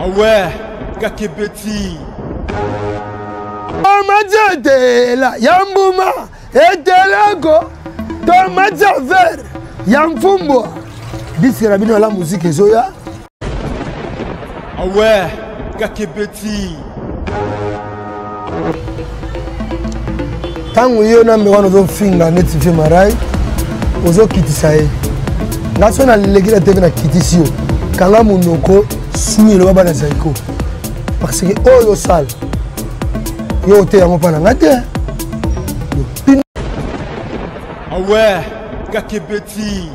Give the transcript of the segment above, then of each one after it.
Ah ouais, Kakebeti. Omazetela ya mbuma etelako tomate ya vert ya mfumbwa diske na bino ya la muziki ezoya. Ah ouais, Kakebeti. Ntango yo na mbe wana ozofinga neti vie marai, ozokitisa ye. Nga so naleki na tv, nakitisi yo, kanga monoko sui, eloba bana zaiko, parce que oyo osala yo ote yango mpa na nga te. Ah ouais, Kakebeti.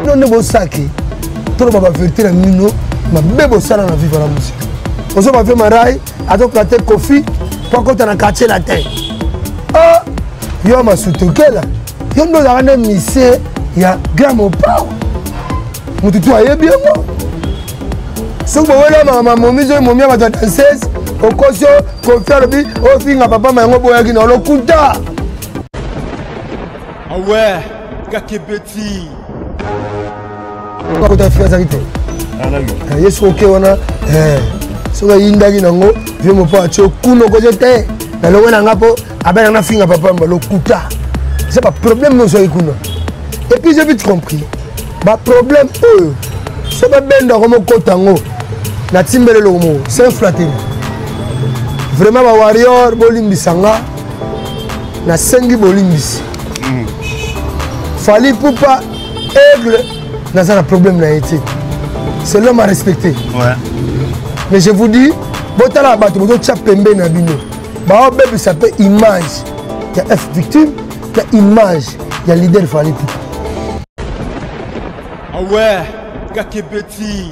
Bino nde bosaki toloba baverité na mino mabe bosala na Viva la Musique. Ozoba ve marai azoplate Kofi mpo akota na Quartier Latin. Oh, yo masutokela yo nde ozalaka nde mise ya Grand Mopao, motu tu ayebi yango. Soki bowela mamomi, soki momi ya bato ya danseuse okosi, Kofi alobi ofinga papa ma yango boyaki na lokuta. Ah ouais, Kakebeti. Akota fi azalaki te ye soki oke wana, soki ayindaki nango vie mopo atio kuna okozo te na longo na nga mpo abelanga nafinga papa mba lokuta. Eza baproblème nyonso ayaki kuna. Et puis j'ai vite compris baproblème oyo so babendako mokota yango natimbeli eloko moko, c'est flatterie vraiment. Bawarrior, bolimbisa nga, nasengi bolimbisi. Fally Ipupa Aigle, naza na problème na ye te, c'est l'homme à respecter, ouais. Mais je vous dis, botala bato bozotya pembeni na bino, baobebisa mpe image ya F Victime na image ya leader Fally Ipupa. Ah ouais, Kakebeti.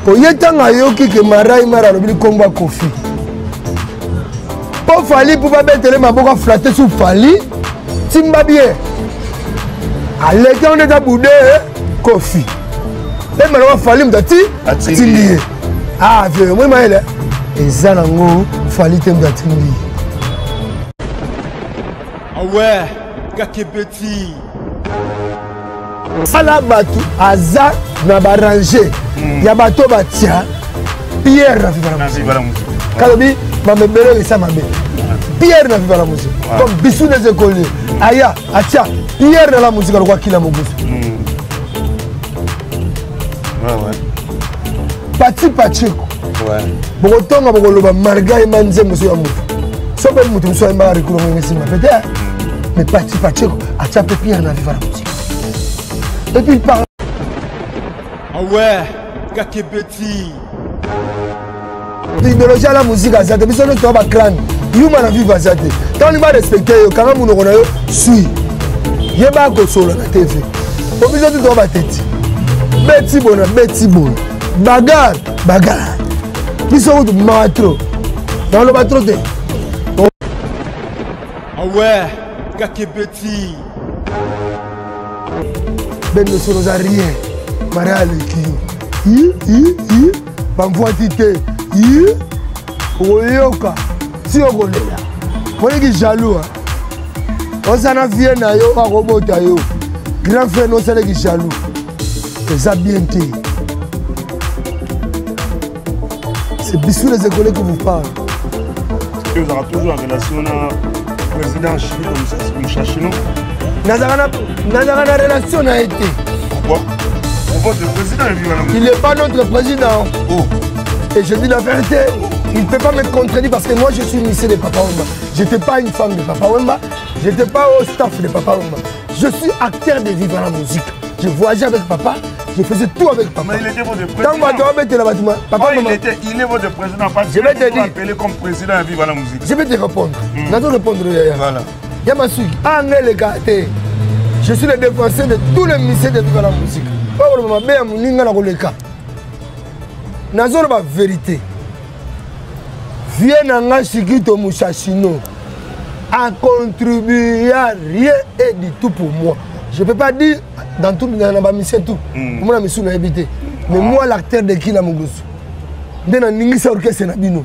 Po ye ntango ayoki ke Marai Mara alobi likombo ya Kofi mpo Fally mpo babetele maboko, aflate su Fally timba bien, aleki yango nde eza bude Kofi mpe maloba Fally moto ati atindi ye. Ah vie, omoi mayele eza nango, Fally te moto atindi ye. Ah ouais, Kakebeti. Sala bato aza na barange ya bato batia pierre na Viva la Musique. Kalobi mamebele esa mabe, pierre na Viva la Musique comme Bisu des écoliers aya atia pierre na la musique alokwa kila mogusu. Pati Pacheko, bokotonga bokoloba malgré ayemba nzembo so ya motu, so mpe moto mosusu ayembaka rikolo ngenge nsima pete, mais Pati Pacheko atia mpe pierre na Viva la Musique et puis il parle. Ah ouais, Kakebeti. Idéologie ya la musique aza te, biso nyonso toa bacrane yuma na Vive aza te. Ntango lingi barespecte yo, kanga monoko na yo sui, yeba kosolola na tv po biso tu toa bateti beti bona beti bona bagar bagar, biso kutu mawa trop, naloba trop te. Ah ouais, Kakebeti. Bendo solo oza rien, maria aleki yo yi bamvwati te yi, okoyoka ti okolela. Moniki jaloux oza na vie na yo, akobota yo grand frère nosaleki jaloux, eza bien te. C'est Bissou les écoliers qui vous parle. Et vous aurez toujours en relation na président Chimito Mouchachino. Nazaka na relation na ye te. Pourquoi? Pour votre président, il n'est pas notre président. Oh. Et je dis la vérité, il ne peut pas me contredire parce que moi je suis lycée de Papa Wemba. Je n'étais pas une femme de Papa Wemba, je n'étais pas au staff de Papa Wemba. Je suis acteur de Viva la Musique. Je voyageais avec papa, je faisais tout avec papa. Mais il était votre président. Tant que tu vas papa, oh, il est votre président. Parce je vais te dire. Appelé comme président à Viva la Musique. Je vais te répondre. Nazo répondre. Voilà. Yamasuki, ah, les gars, je suis le défenseur de tous les musiciens de Viva la Musique. Pas le mabe ya moninga na koleka. Nazoloba vérité. Vie na nga Shikito Mushashino a contribué à rien et du tout pour moi. Je peux pas dire dans tout dans ma mission tout. Moi na mission na évité. Mais moi l'acteur de Kila Mugusu. Nde na ningisa orchestre na bino.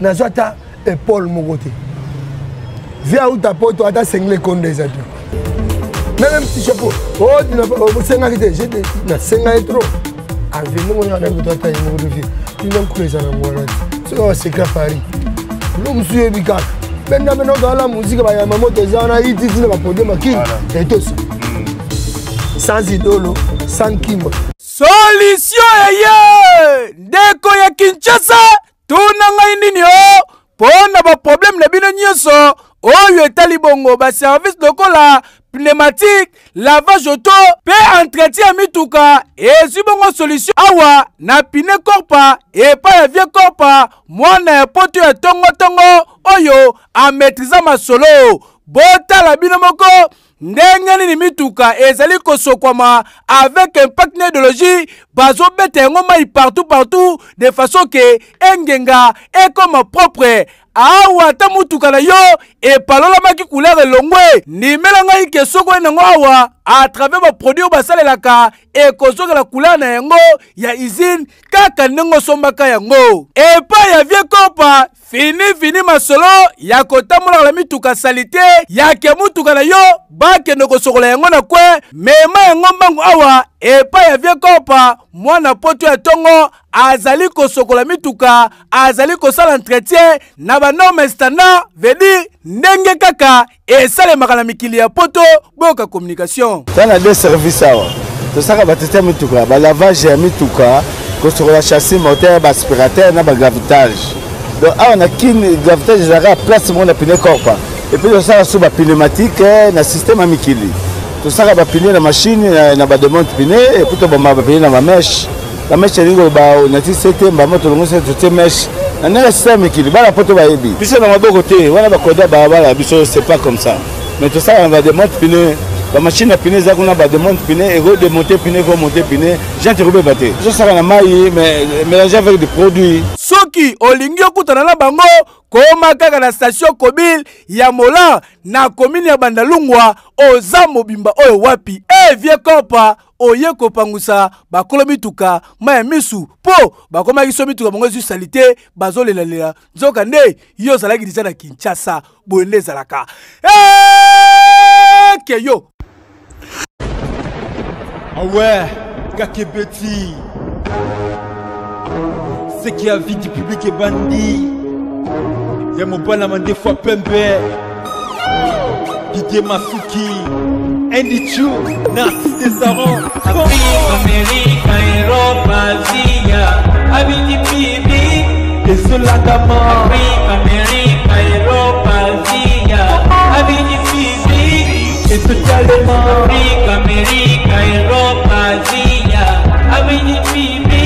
Nazwa ata épaule moko te. Via uta poto ata sengle konde eza te. Même petit chapeau. Oh, osengaki te, nasengaki trop. Ave ndongo nanga nayebi koto ata ye moko te vie. Tina nkulu eza na mwana te. Soki awa secret Paris. Lo mosusu yebi kaka. Benda benda ozala muzika bayama moto eza wana ititi na bapodium akini. Etosi. Sans idolo, sans kimba. Solution eye! Ndeko ya Kinshasa, tuna ngai nini o mpo na baproblème na bino nyonso oyo etali bongo baservice lokola pneumatique, lavage auto mpe entretien ya mituka ezwi bongo solution awa na pine korpa epai ya vie korpa mwana ya poto ya tongotongo oyo ametriza masolo. Botala bino moko ndenge nini mituka ezali kosokwama avec impact na idéologie, bazobeta yango mai partout partout de façon ke engenga ekoma propre. Awa ata mutuka na yo epalolamaki couleur elongwe, ndimela ngai ke soko ye nango awa à travers ba produit oyo basalelaka ekozongela couleur na yango ya usine kaka ndenge osombaka yango epai ya vie kopa. Fini fini masolo ya kotambolaka na mituka salite ya ke mutuka na yo bakende kosokola yango na kwe, mema yango mbangu awa epai ya vie kopa. Mwana poto ya tongo azali kosokola mituka, azali kosala entretien na ba normes standard, veut dire ndenge kaka esalemaka na mikili ya poto. Boyoka communication. Toza na deux services awa, tosalaka bateste ya mituka, balavage ya mituka, kosokola chassis, moteur, baaspirateur na bagravitage. Donc awa na Kin, gravitage ezalaka place moko na pine corpa. Et puis tosalaka so bapneumatique na système ya mikili, tosalaka bapine na machine na bademonte pine, et puis tobamba bapine na bamèche. Bamèche elingi koloba nati sete mbama tolongo sete totie mèche na ndenge ya système ya mikili. Bana poto bayebi biso na maboko te, wana bakoda balabala biso, c'est pas comme ça. Mais tosalaka na bademonte pine, bamachine ya pine eza kuna, bademonte pine ekodemonte pine, ekomonte pine, jante ekobeba te. Tosala na mai mais mélange avec des produits. Soki olingi okutana na bango, koma kaka na station Kobil ya Mola na commune ya Bandalungwa. Oza mobimba oyo wapi? E vie kopa oye kopangusa bakolo mituka mai ya misu mpo bakomaki so mituka bango ezwi salite, bazolelalela, nzoka nde yo ozalaki deja na Kinshasa. Boye nde ezalaka eke yo. Ah ouais, Kakebeti, ce qui a vie du public est bandit. Ya mobala mandefu pembe, Didier Masuki, Andy Chu, Narcisse Desaron. Afrique, Amérique, Europe, Asia, Abidi Bibi, Ezoladama. Afrique, Amérique, Europe, Asia, Abidi Bibi, Ezotalema. Afrique, Amérique, Europe, Asia, Abidi Bibi,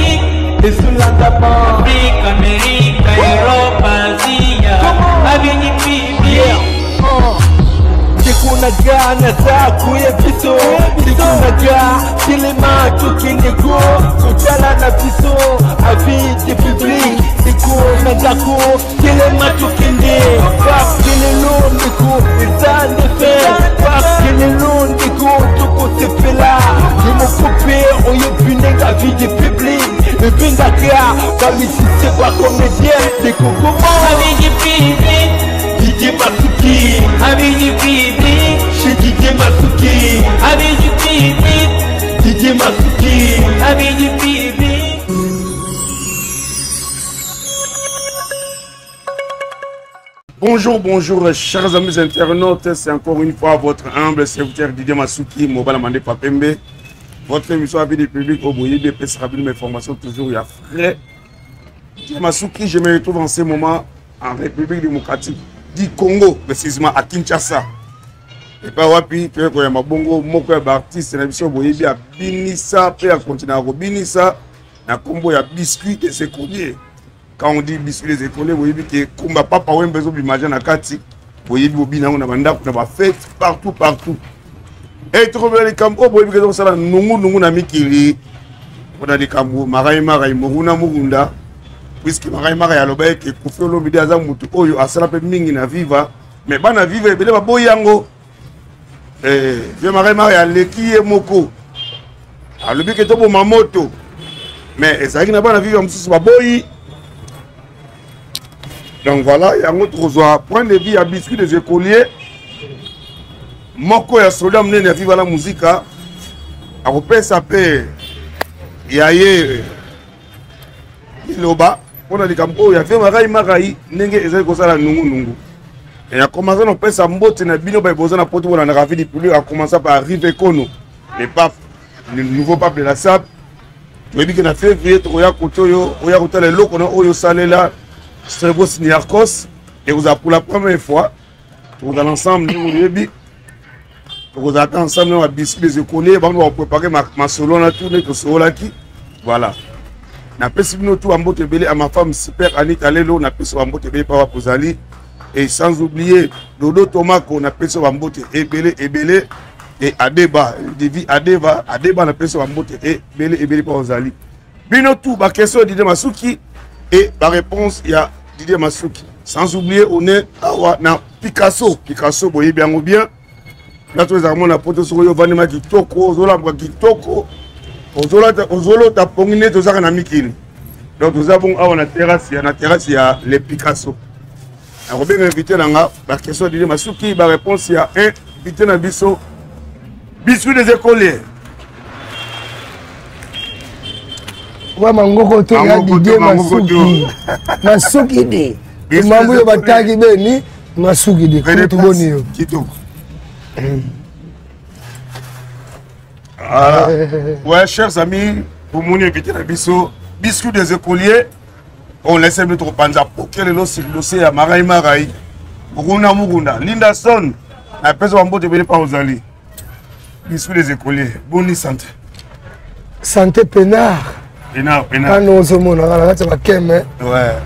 Ezoladama. Afrique, Amérique, Europe, Asia, Abidi Bibi. Tikunaga na taku ya biso, tikunaga kilima tukindego, kutala na biso avis public, tikunaga ko kilima tukinde, parce que lelo ndeko eza ndefe, parce que lelo ndeko tokosepela, yemokope oyebi ndenge avis du public ebengaka bamisise bacomédien ndeko koma. Avis du public, Didier Masuki, Avis du public, chez Didier Masuki, Avis du public, Didier Masuki, Avis du public. Bonjour, bonjour, chers amis internautes, c'est encore une fois votre humble serviteur Didier Masuki, Mobala Mande Papembe. Votre émission Avis du public au Boyer BP sera mes formations toujours il y a frais. Didier Masuki, je me retrouve en ce moment en République démocratique du Congo, précisément à Kinshasa. Et pas wapi, tu es mabongo, moko ya ba artiste na biso boyebi ya binisa pe ya continuer ko binisa na kombo ya Biscuit des écoliers. Quand on dit Biscuit des écoliers, boyebi ke kumba papa wembe zo bimaja na kati, boyebi bobina na bandako na ba fête partout partout. Et trouver les campo boyebi ke zo sala nungu nungu na mikili. On a des cambo marai marai muruna murunda. Puisque marai marai aloba ke Koffi Olomide aza mutu oyo asala pe mingi na viva, mais bana viva ebele ba boyango. Vieux marai marai aleki ye moko. Alobi ke tobo mamoto. Mais ezalaki na bana viva mosusu baboyi. Donc voilà, yango tokozwa point de vue ya Biscuit des écoliers. Moko ya soda monene ya Viva la Musica akopesa mpe ya ye liloba mpo na likambo oyo ya vie marai marai ndenge ezali kosala nungunungu. Et akomansa na kopesa mbote na bino baye boza na poto bolandaka vie du public, akomansa par Rive Kono, le pape, le nouveau pape de la SAP. Toyebi ke na février tokoya kote oyo oya kotala eloko na oyo osalela Strebos Niarcos, ekozala pour la première fois tokozala ensemble ndenge oyebi, tokozala mpe ensemble na babiscuit des écoliers bango bakoprépare masolo wana tout nde tosololaki. Voilà, napesi bino tout bambote ebele à ma femme super Anita Lelo, napesi bambote ebele mpa wapi ozali, et sans oublier Dodo Tomako, napesi bambote ebele ebele, et Adeba Devi Adeba Adeba, napesi bambote ebele ebele mpa ozali. Bino tout ba question ya Didier Masuki et ba réponse ya Didier Masuki, sans oublier on est awa na Picasso. Picasso boyebi yango bien, plateau ezalaka mona poto, soki oyo ovandima kitoko, ozolambwa kitoko, ozolota pongi neti ozaka na mikili. Donc toza bongo awa na terrasse ya, na terrasse ya le Picasso. Nakobenga invité na nga, ba question ya Didier Masuki, ba réponse ya invité na biso Biscuit des écoliers. Wa mangoko to ya Didier Masuki. Masuki de. Mambo yo bataki beni Masuki de. Kutu boni yo. Kitoko. Ah. Ouais, chers amis, pour mon invité na biso Biscuit des écoliers, on laisse nous tokopanza poke lelo sur le dossier ya Marai Marai. Mukunda Mukunda, Linda Son, na pesa ba mbote ebele pa ozali. Bisous les écoliers. Bonne santé. Santé peinard. Peinard, peinard. Quand nous sommes na kati ya bakeme. Ouais.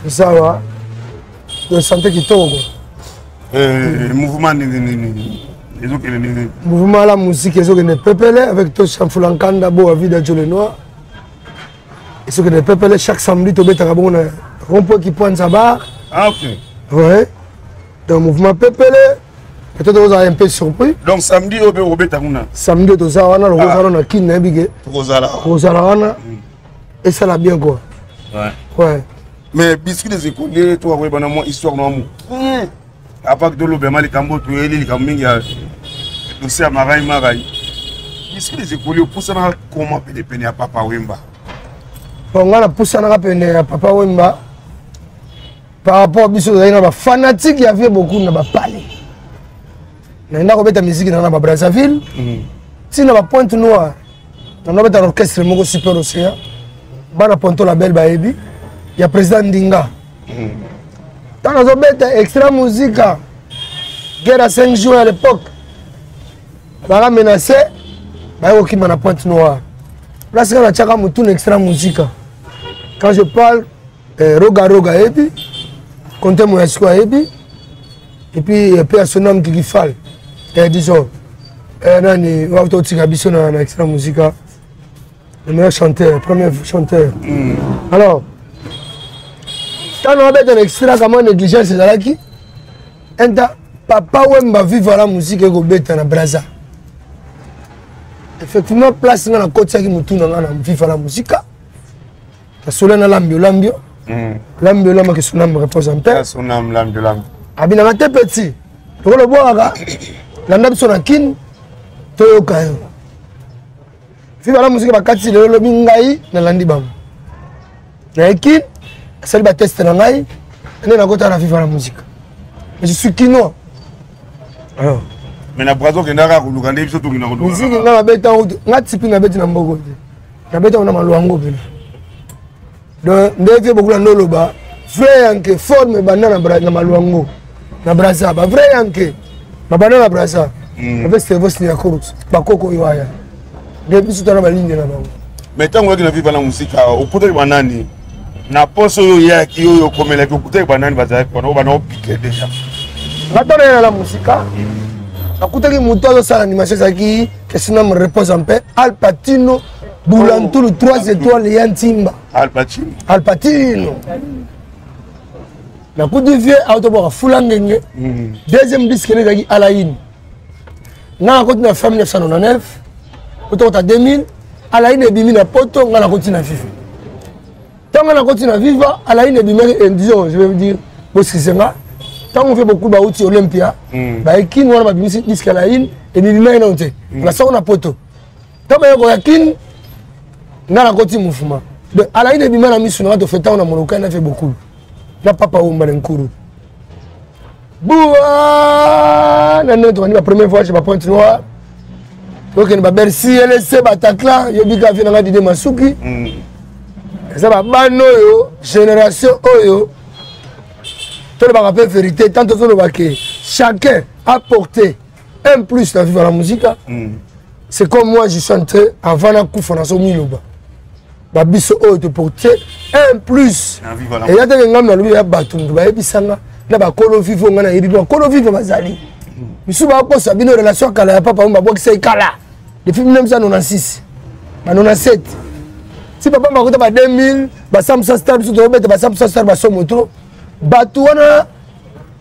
Tosawa. De santé kitoko. Mouvement nini nini. Ezokende nini. Mouvement la musique ezokende pepele avec Tosha Mfulankanda bo Avida Jole Noir. Ezokende pepele chaque samedi tobetaka bongo na rond-point qui pointe sa barre. Ah OK. Ouais. Donc mouvement pepele peut-être ozala un peu surpris. Donc samedi oyo mpe okobeta kuna. Samedi oyo toza wana lokoza wana na Kin nayebi ke tokozala. Tokozala wana esala bien quoi. Ouais. Ouais. Mais biscuit des écoliers toka koyeba na mwa histoire na mokie avant tolobema likambo toyeli likambo mingi ya dossier ya Marai Marai. Biscuit des écoliers opusanaka koma penepene ya Papa Wemba? Bon, nga napusanaka pene ya Papa Wemba par rapport biso tozalaki na bafanatique ya vie beaucoup na bapale. Nayenda kobeta musique na na Brazzaville ntina ba Pointe Noire, nanda kobeta na orchestre moko Super Océan, bana Ponto la Belle bayebi ya président Ndinga. Ntango nazobeta Extra Musica, guerre à 5 jours à l'époque, baka menacé, baye kokima na Pointe Noire, place nga natiaka motu na Extra Musica. Quand je parle Roga Roga ayebi, Conte Moyasiko ayebi, et puis pe asonam Kikifal, disons nani wauta otika biso na Extra Musica, le meilleur chanteur, premier chanteur. Alors ntango abeta na Extra, kama négligence ezalaki enta Papa Wemba Viva la Musique ekobeta na Braza. Effectivement, place nga nakotisaki motu na nga na Viva la Musica, nasolo na Lambio Lambio. Lambio Lambio que son âme repose en paix. Son âme, Lambio Lambio. Abinaka te petit lokola obwakaka, landa biso na Kine toyoka yo Viva la Musique bakati lelo lobi ngai nalandi bango na Kine, asali bateste na ngai nde nakota na Viva la Musique. Mais je suis kinois alors. Mais na Braza okendaka koluka nde biso tokenda koluka. Musique nga nabeta nga tipi nabeti na mboko te, nabeta na malwango mpena. Donc nde vie bokula nde oloba vrai yanke forme ebanda na malwango na Braza, ba vrai yanke babanda na Braza avec Servos Niakorus, bakoko oyo aya nde biso tala balinge na bango. Mais ntango oyaki na Viva la Musica, okutaki banani na poso oyo oyaki, oyo okomelaki, okutaki banani bazalaki wana oyo bana opike déjà? Nga ntango nayela na mosika, nakutaki moto azosala animation, ezalaki Kesinam repose en paix, Al Pacino Bulantulu, 3 étoiles ya Ntimba. Al Pacino. Al Pacino nakuti vie autoboka fula ngenge. Deuxième disque ene ezalaki Alaine. Nga nakoti na fin 1999 otokota 2000, Alaine ebimi na poto, nga nakoti na Viva. Ntango nakoti na Viva, Alaine ebimaki, disons, je vais vous dire, bosikise nga. Ntango mpe boku bauti Olympia, baye Kin wana babimisi disque la une ebibimaki nano te, basango na poto. Ntango baye koya Kin, nga nakoti mouvement. Donc à la une ebima na misu na nga, tofeta na Molokai na fe bokulu na Papa Wumba na Nkuru bua na ndenge tobandi ba premier voyage ba Pointe Noire, tokende ba Bercy, LC, Bataclan. Yebika vie na nga Dide Masuki, eza babana oyo, génération oyo tolobaka mpe vérité. Tant tozoloba ke chacun a porté un plus na Viva la Musica, c'est comme moi je suis entré avant nakufa, nazomiloba babiso oyo toporte un plus. Eya teke ngai nalobi ya bato moto bayebisanga na bakolo vivo, ngai nayebi bakolo vivo bazali misusu bakosa bino. Relation ya kala ya papa oyo babwakisa ye kala depuis 1996, ba 97, si papa bakota ba 2000, basambusa star, biso tokobeta basambusa star, basomo tro bato wana.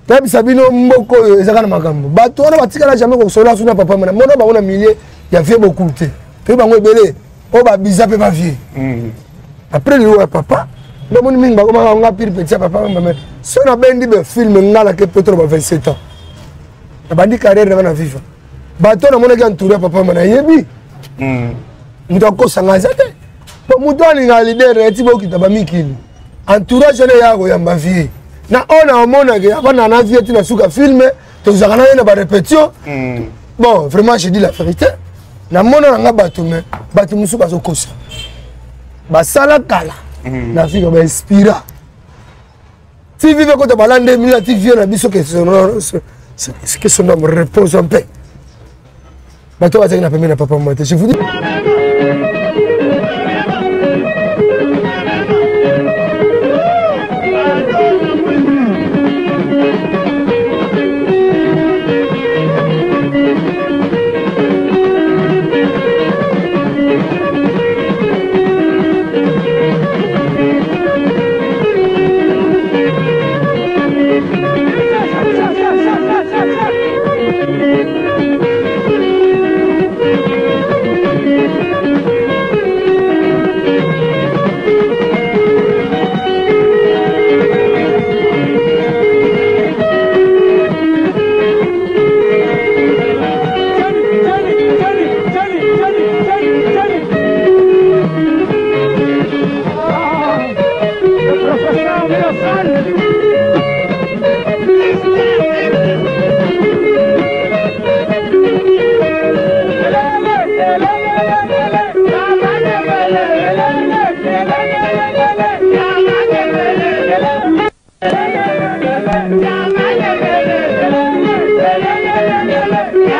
Nayebisa bino, mboka oyo ezaka na makambo. Bato wana batikala jamais kosola suna papa mana mona bango na milieu ya vie bokulu te. Toyebi bango ebele oyo babiza mpe bavie après liwa ya papa. Ndomoni mingi bakomaka nga pire petit ya papa. Mame so nabendi bafilme, nga nake poto na ba 27 ans, nabandi carrière nanga na Viva. Bato namonaki entouré ya papa ma nayebi moto akosanga aza te, po moto alingaka leader na ye ti bokita bamikili. Entourage wana eyaka koyamba vie na oyo na omonake avanda na vie ti na suka filme, tozalaka na ye na barépétition. Bon, vraiment, je dis la vérité, namona na nga bato, me bato mosusu bazokosa basala kala na Afrika, bainspira ti vive kota balande mila ti vie na biso que son homme repose en paix. Bato bazalaki na pembeni na papa mama te, je vous dis.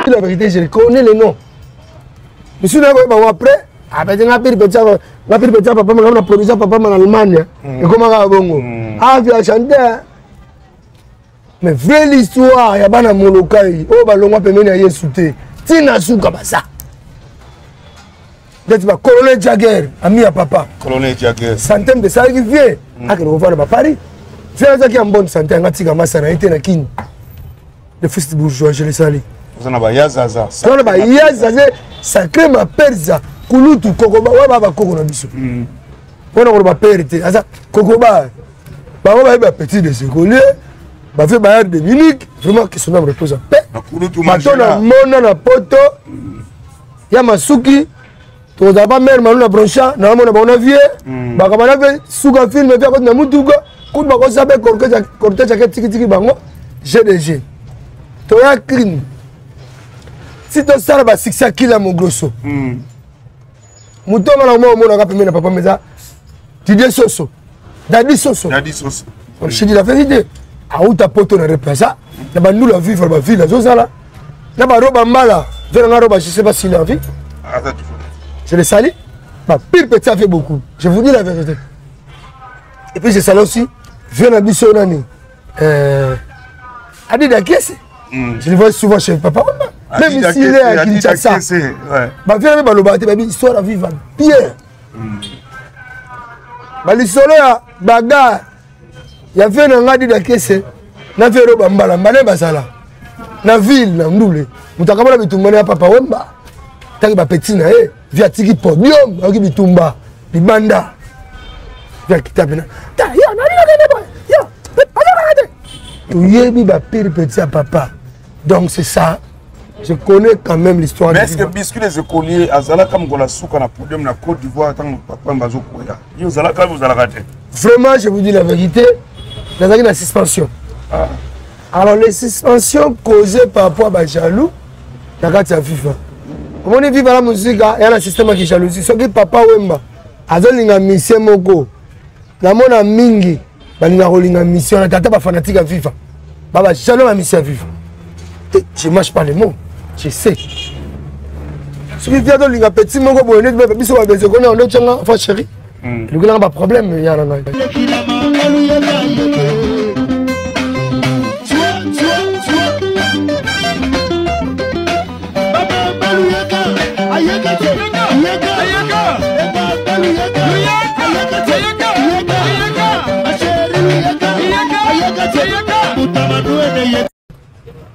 La vérité, je connais les noms. Monsieur n'a pas après, abeti nga piri petit, nga piri petit papa nga na producer papa na Allemagne. Ekomaka bongo. Ah, tu as chanté. Mais vraie l'histoire ya bana Molokai oyo balongwa pembeni ya Yesu te ntina suka baza neti ba Colonel Jagger, ami ya papa. Colonel Jagger. Santé mpe esalaki vie akende kovanda ba Paris. Vie azalaki ya bonne santé, anga tika masa na ye te na Kini, le fils du bourgeois, je le salue. Oza na bayazaza. Toza na bayazaza sacré maperza kulutu kokoba wa ba bakoko na biso mpona koloba pere te, aza kokoba. Bango bayebi bapetit des écoliers, bavie bayard de Munich. Vraiment, que son âme repose en paix. Bato na mona na poto ya masuki, tokozala ba mare malu na broncha naomona bango na vie bakaba na vie suka filme mpe akoti na mutuka kutu bakosa mpe cortège ake tikitiki bango gdg. Toya crime si tosala basuccès ya kila mogroso. Moto wana oma omonaka pembeni na papa meza Didier Soso, Dadi Soso. Dadi Soso. Je dis la vérité, auta poto na replaça na bandula vivre bavile azozala na baroba mbala ve nanga roba, je sais pas s'il est en vie, je le salue. Ma pire petit a fait beaucoup, je vous dis la vérité. Et puis je salue aussi vieux na biso nani, Adida Kiese. Je le vois souvent chez papa Wemba, même s'il est à Kinshasa. Bavieux na balobaka te, babi histoire à vivre bien. Balisolo ya bagarre ya vie na ngai Dida Kese na vie roba mbala mbala bazala na ville na ndule, moto akamona bitumba na ya papa Wemba tangi bapeti na ye. Vie atiki podium, ayoki bitumba libanda, vie akita pena ta yo nalingakende boye yo azokaka te. Toyebi ba pire petit ya papa. Donc c'est ça. Je connais quand même l'histoire. Mais est-ce que Biscuit les écoliers azalaka mokolo suka na podium na Côte d'Ivoire tango papa bazo koya. Yo ozalaka ozalaka te. Vraiment, je vous dis la vérité, nazalaki na suspension. Ah. Alors les suspensions causées par rapport à ba jaloux na kati ya FIFA. Omoni FIFA la musique ya na système ya jalousie. Soki papa Wemba azolinga mission moko namona mingi balingaka kolinga mission na tata bafanatique ya fifa baba jamais ba mission ya fifa je marche pas les mots, je sais. Soki via tolinga petit moko boye neti biso babezekona ondo tyanga fa chéri elukelanga baproblème ya na ngai.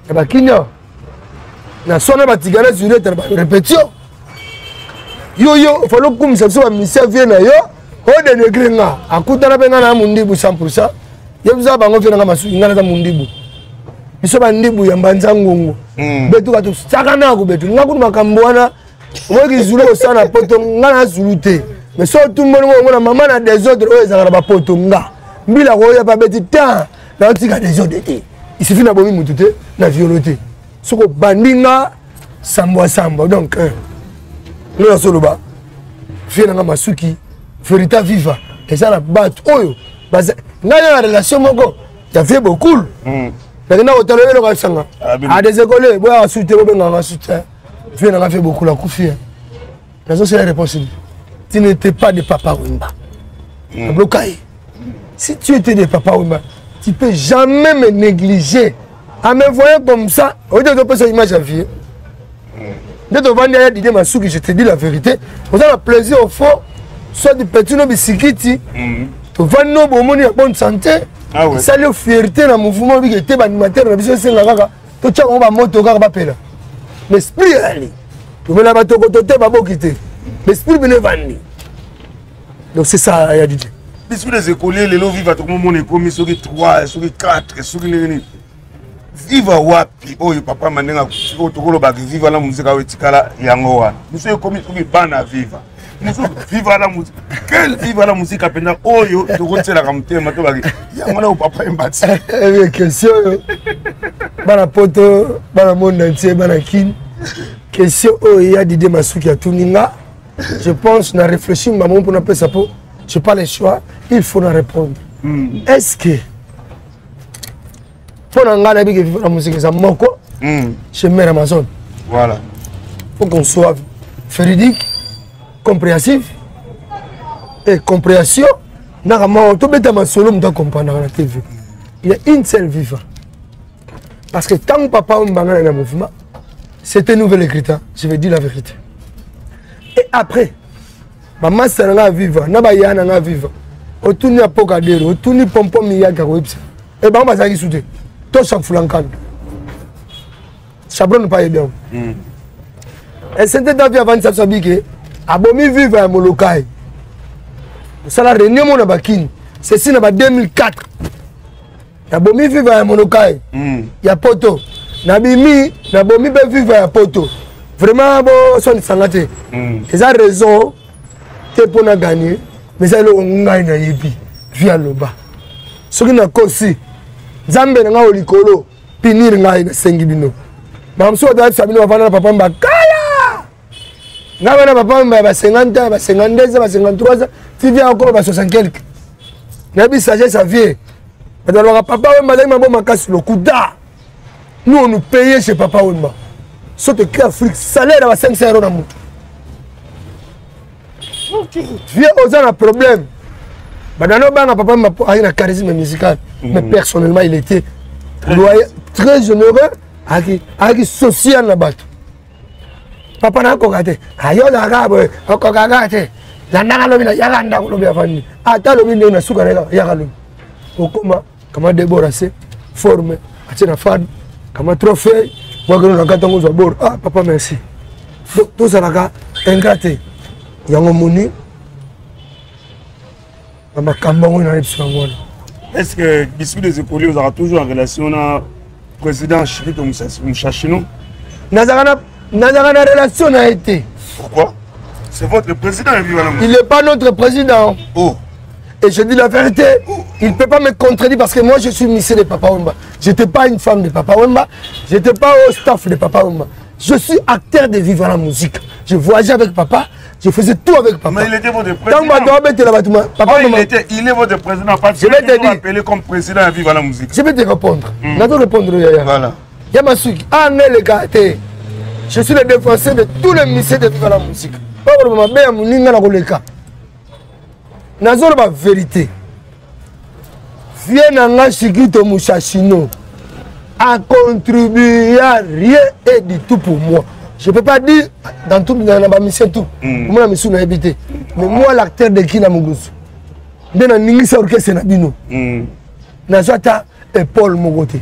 Ya bakinya na swana batigana juliette na barepetio yo yo ofali okumisa biso bamisia vie na yo odenegre nga akutana mpe nga na mondibu 100 pourcent ye biso bango vie na nga masuki nga naza mondibu biso bandibu ya mbanza ngongo betu bato sakana kobetu nga kutu makambo wana omoki zulu kosala na poto nga na zulu te mais so otumboli ngo omona mama na desordre oyo ezalaka na bapoto nga mbila koya babeti tan naotika desordre te, il suffit nabomi motu te na violo te soki obandi nga sambwa sambwa. Donc nga nazoloba vie na nga masuki verita viva eza na bato oyo ngai na relation moko ya vie bokul nakenda kotala eloko asanga adesekole boyaka su te bobengaka su te vie na nga vie bokul akufi nazosala réponse: tu n'étais pas de Papa Wemba. Nabloka ye. Si tu étais de Papa Wemba, tu peux jamais me négliger en me voyant comme ça. Oyo topesa image ya vie nde tovandi aya Didie Masuki, je te dis la vérité, oza na plaisir au fond soit du petit no bisikiti tovandi no bomoni ya bonne santé esali yo fierté na mouvement obiki te baanimateur na biso esenga kaka totya bango bamoto kaka bapela mais esprit eyali tomela batokoto te baboki te mais esprit bino evandi. Donc c'est ça ya Didie. Biso les écoliers lelo viva tokomomona ekomi soki 3 soki 4 soki ndenge nini viva wapi oyo papa mandenge oyo tokolobaka viva na muzika oyo etikala yango wana biso ekomi soki bana viva mosusu viva la muzika quel viva la muzika mpenza oyo tokotielaka motema tobaki yango na papa embati. Question oyo bana poto, bana monde entier, bana Kine, question oyo ya Didie Masuki atuni nga, je pense na réfléchir mamo mpona pesa po je pas le choix, il faut na répondre. Est-ce que mpo na ngai nayebi ke viva la musique eza moko chez Mère Amazon? Voilà. Faut qu'on soit véridique, compréhensif et compréhension naka moko tobeta masolo moto acomprendaka na TV. Il y a une seule viva parce que tant papa Mbanga na mouvement, c'était nouvelle écriture, je vais dire la vérité. Et après bamasa na nga viva na baya na nga viva otuni apokadero otuni pompo miyaka koyebisa e bango bazalaki su te to safulankano chabron pa yebi yango esente davi avandisa biso abike abomi viva ya Molokai osala réunion mona bakini ceci na ba 2004 nabomi viva ya Molokai ya poto nabimi nabomi mpe viva ya poto. Vraiment bosonisanga te, eza raison te mpo na gagner mais eza eloko ngai nayebi vi aloba soki nakosi Nzambe na ngai olikolo punir ngai. Nasengi bino makambo mosusu bato bayebisa bino bavanda na papa mbakala ngai wana papa mba ya ba 50 ans, ya ba 52 ans, ba 53 ans ti via akoma ba 60 quelque. Nayebi sagesse ya vie. Bato balobaka papa Wemba azalaki mabo makasi, lokuta. Nous, on nous payait chez Papa Wemba. So tokei Afrique, salaire ya ba 500 euro na motu. Vie oza na problème badano obanga papa Wemba po ayaki na charisme musical, mais personnellement il était loyal, très généreux, ayaki social na bato. Papa nakoka te ayozalaka boye okokaka te landaka lobi na yaka ndako lobi afandi ata lobi ndenge na suka na yaka lobi okoma kama debora se forme atie na fad kama trophée wakeno na kati yango ozwa bor. Ah papa, merci. Donc tozalaka ingrat te. Yango moni na makambo yango na biso yango wana. Est-ce que Biscuit des écoliers ozalaka toujours en relation na président Chikito Mushashino? Nazalaka na relation na ye te. Pourquoi? C'est votre président, Il n'est pas notre président. Oh. Et je dis la vérité, il ne peut pas me contredire parce que moi je suis monsieur de Papa Wemba. Je n'étais pas une femme de Papa Wemba, je n'étais pas au staff de Papa Wemba. Je suis acteur de Viva la musique. Je voyageais avec papa, je faisais tout avec papa. Mais il était votre président. Papa, oh, il est votre président. Parce je vais te dire. appelé comme président à Viva la musique. Je vais te répondre. Nato répondre yaya. Voilà. Yamasuki, ah les gars, je suis le défenseur de tous les musiciens de Viva la musique. Papa, maman, ya muninga na koleka. Nazoloba vérité. Viens na nga Shikito Mushashino a contribué à rien et du tout pour moi. Je ne peux pas dire dans tout dans ma mission tout. Moi la mission na évité. Mais moi l'acteur de Kina Mugusu. Nde na ningisa orchestre na bino. Nazwa ata épaule moko te.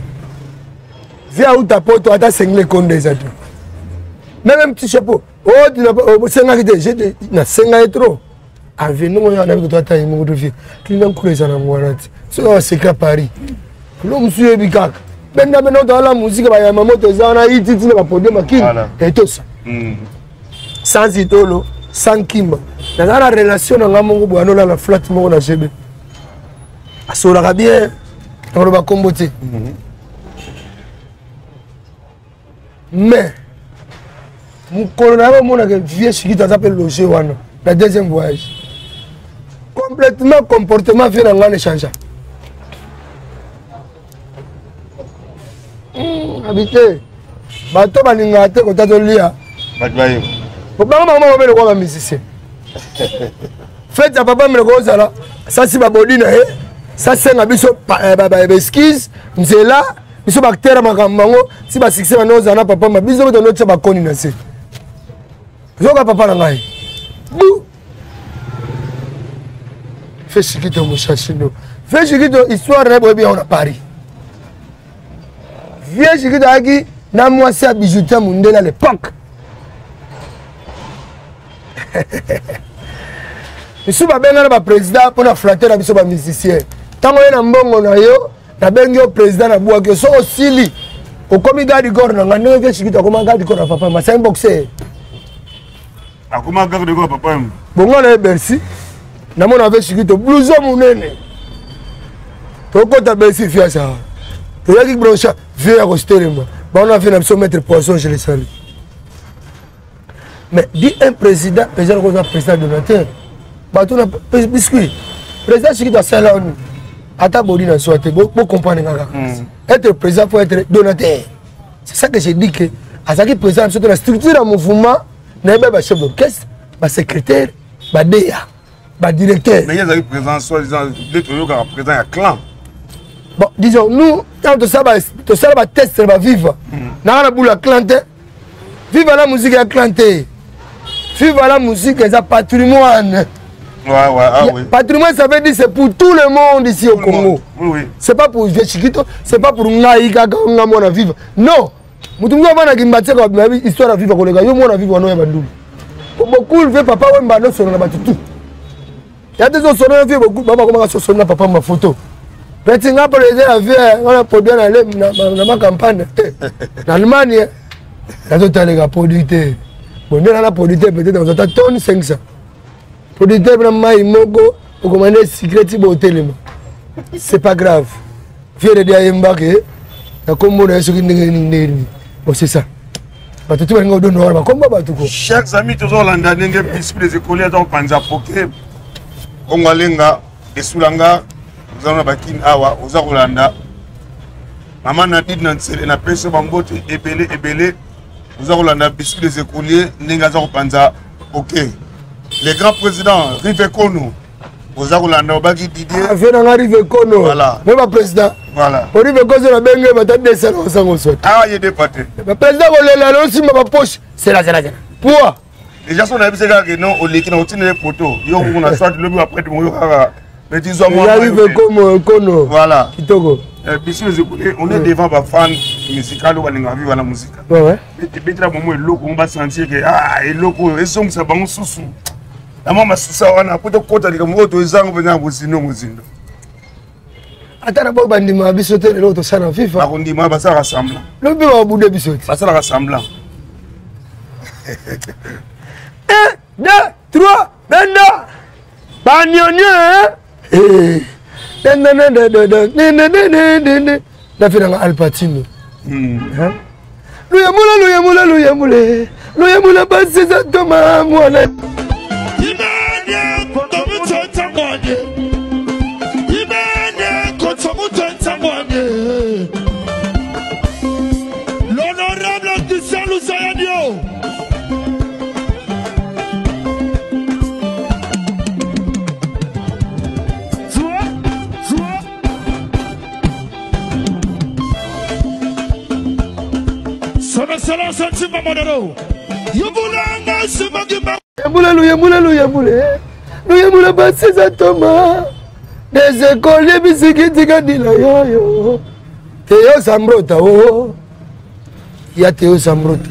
Viens uta poto ata sengle konde eza te. Même un petit chapeau. Oh tu n'as pas osengaki te, j'ai na senga trop. Avenue oyo nayebi koto ata ye moko to vie. Client nkulu eza nango wana te. Soki aseka Paris. Lo mosusu yebi kaka. Benda benda oto ala musique bayama moto eza wana ititi na bapodium akini. Etosa. Sans idolo, sans kimba. Naza na relation na nga moko boye anolala flat moko na GB. Asolaka bien. Nakoloba kombo te. Mais mokolo na ye omonaka vieux Shikito aza mpe loge wana na deuxième voyage. Complètement comportement vieux na ngai na échange. Habité bato balingaka te kota tolia. Bato baye. Bango bango bango lokola ba musicien. Fête ya papa meleko ozala sasi babodi na ye sasenga biso ba excuse nzela biso bacteur ya makambo yango si basuccès bana ozala na papa ma biso mpe tonotia bakoni na se zoka papa na ngai bu fe Shikito Mushashino fe Shikito histoire na ye boyebi yango na Paris. Vieux Shikito ayaki na mwasi ya bijoutier mondele à l'époque. Misusu babengana ba président mpona flatter na biso ba musicien. Ntango ye na mbongo na yo nabengi yo président na bwaki yo soki osili okomi garde corps na ngai ndenge ke Shikito akoma garde corps na papa masai boxer. Akoma garde corps papa. Bongo na ye Bercy namona ave Shikito blouson monene tokota Bercy fiasa toyaki broncha vie ya kostelema bango na vie na biso maître poisson je le salue. Mais dit un président, président comme président donateur, bato na biscuit, président Shikito asala onu ata bodi na soi te, bo comprendre kaka. Être président faut être donateur. C'est ça que j'ai dit que azaki président biso la structure ya mouvement na yeba ba chef d'orchestre, ba secrétaire, ba DA, ba directeur. Mais il y a président soi-disant de toyoka président ya clan. Bon, disons nous quand tout ça ba tout ça ba test ba vivre. Na na boula clan te. Vive la musique ya clan te. Vive la musique eza patrimoine. Ouais, ouais, ah oui. Patrimoine, ça veut dire c'est pour tout le monde ici au Tout le Congo. monde. Oui, oui. C'est pas pour Vieux Shikito, c'est pas pour Ngai kaka nga mwana vivre. Non. Mutu moko bana kimbatia kwa bibi histoire ya vivre kolega yo mwana vivre no ya bandulu. Beaucoup veut papa Wemba no solo na batu tout. Ya te so solo na vie beaucoup baba koma so solo na papa ma photo. Petit nga pour aider la vie, on a produit na na ma campagne. Na Allemagne. Nazo talega producteur. Bon na producteur peut-être on a tonne 500. Producteur na mai moko okomande secret ti botelema. C'est pas grave. Vieux de ayemba ke na kombo na soki ndenge nini ndenge nini. Bon c'est ça. Bato tu balinga odondo wana bakomba bato ko. Chers amis tozolanda ndenge biscuit des écoliers aza kopanza poke. Kongo alenga esulanga oza na bakini awa oza kolanda mama Nadine na Nsele na pesi bambote ebele ebele oza kolanda biscuit des écoliers ndenge aza kopanza poke. Le grand président Rive Kono oza kolanda obaki Didier. Ah, viens na Rive Kono. Voilà. Moi ba président. Voilà. O Rive Kono na benge ba ta descendre osango sote. Ah, il est dépaté. Ba président kolela lo simba ba poche. C'est là, c'est là, c'est là. Pourquoi? Déjà son avis c'est que non o leki na otine les poteaux. Yo ko na soit lobi après mo yo kaka. Mais disons moi. Rive Kono Kono. Voilà. Kitoko. Biso les écouter, on est devant ba fan musical ou balinga vivre la musique. Ouais ouais. Betela momo eloko on va sentir que ah eloko ezongisa bango susu. Na mama susa wana po tokota likambo oyo tozango mpenza na bozindo mozindo. Ata na bao bandimaka biso te lelo tosala na FIFA. Bakondima basalaka semblant. Lobi babude biso te. Basalaka semblant. 1 2 3 benda banionio eh nafe nanga alpatino luyemula luyemula luyemule luyemula basiza toma mwana. L'honorable Christian Lusayadio. Son Excellence Ntimba Modero. Yubulanga Simagimba. Yembula luyembula luyembule luyembula basiza toma des écoliers bisikitika dila yoyo Teo Zambrota o ya Teo Zambrota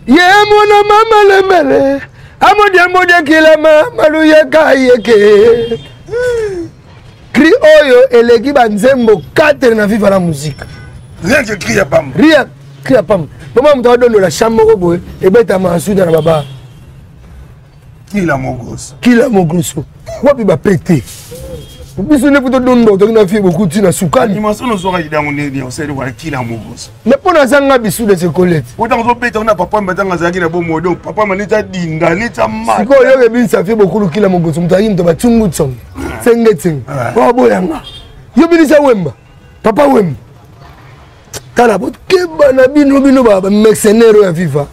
ye mwana mama lembele amodiamodiakila mama luyeka yeke cri oyo eleki banzembo 4 na Viva la Musique. Rien que cri ya pamba. Rien cri ya pamba. Mama moto adondola chambre moko boye ebetama asuda na baba. Kila mogroso. Kila mogroso. Wapi ba pete? Biso nde puto dondo toki na fie bokuti na sukali. Animation nozwaka lidango ndenge osali wana kila mogroso. Mais mpo nazanga bisu de sekolete. Otango ozobeta kuna papa mba ntango azalaki na bomoi donc papa mba neti adinda neti amata. Sikoyo oyoka ebinisa fie bokulu kila mogroso moto ayaki moto batungu tsongo. Tsenge tsenge. Oboyanga. Yo binisa wemba. Papa wemba. Tala bokeba na bino bino ba mercenaire ya Viva.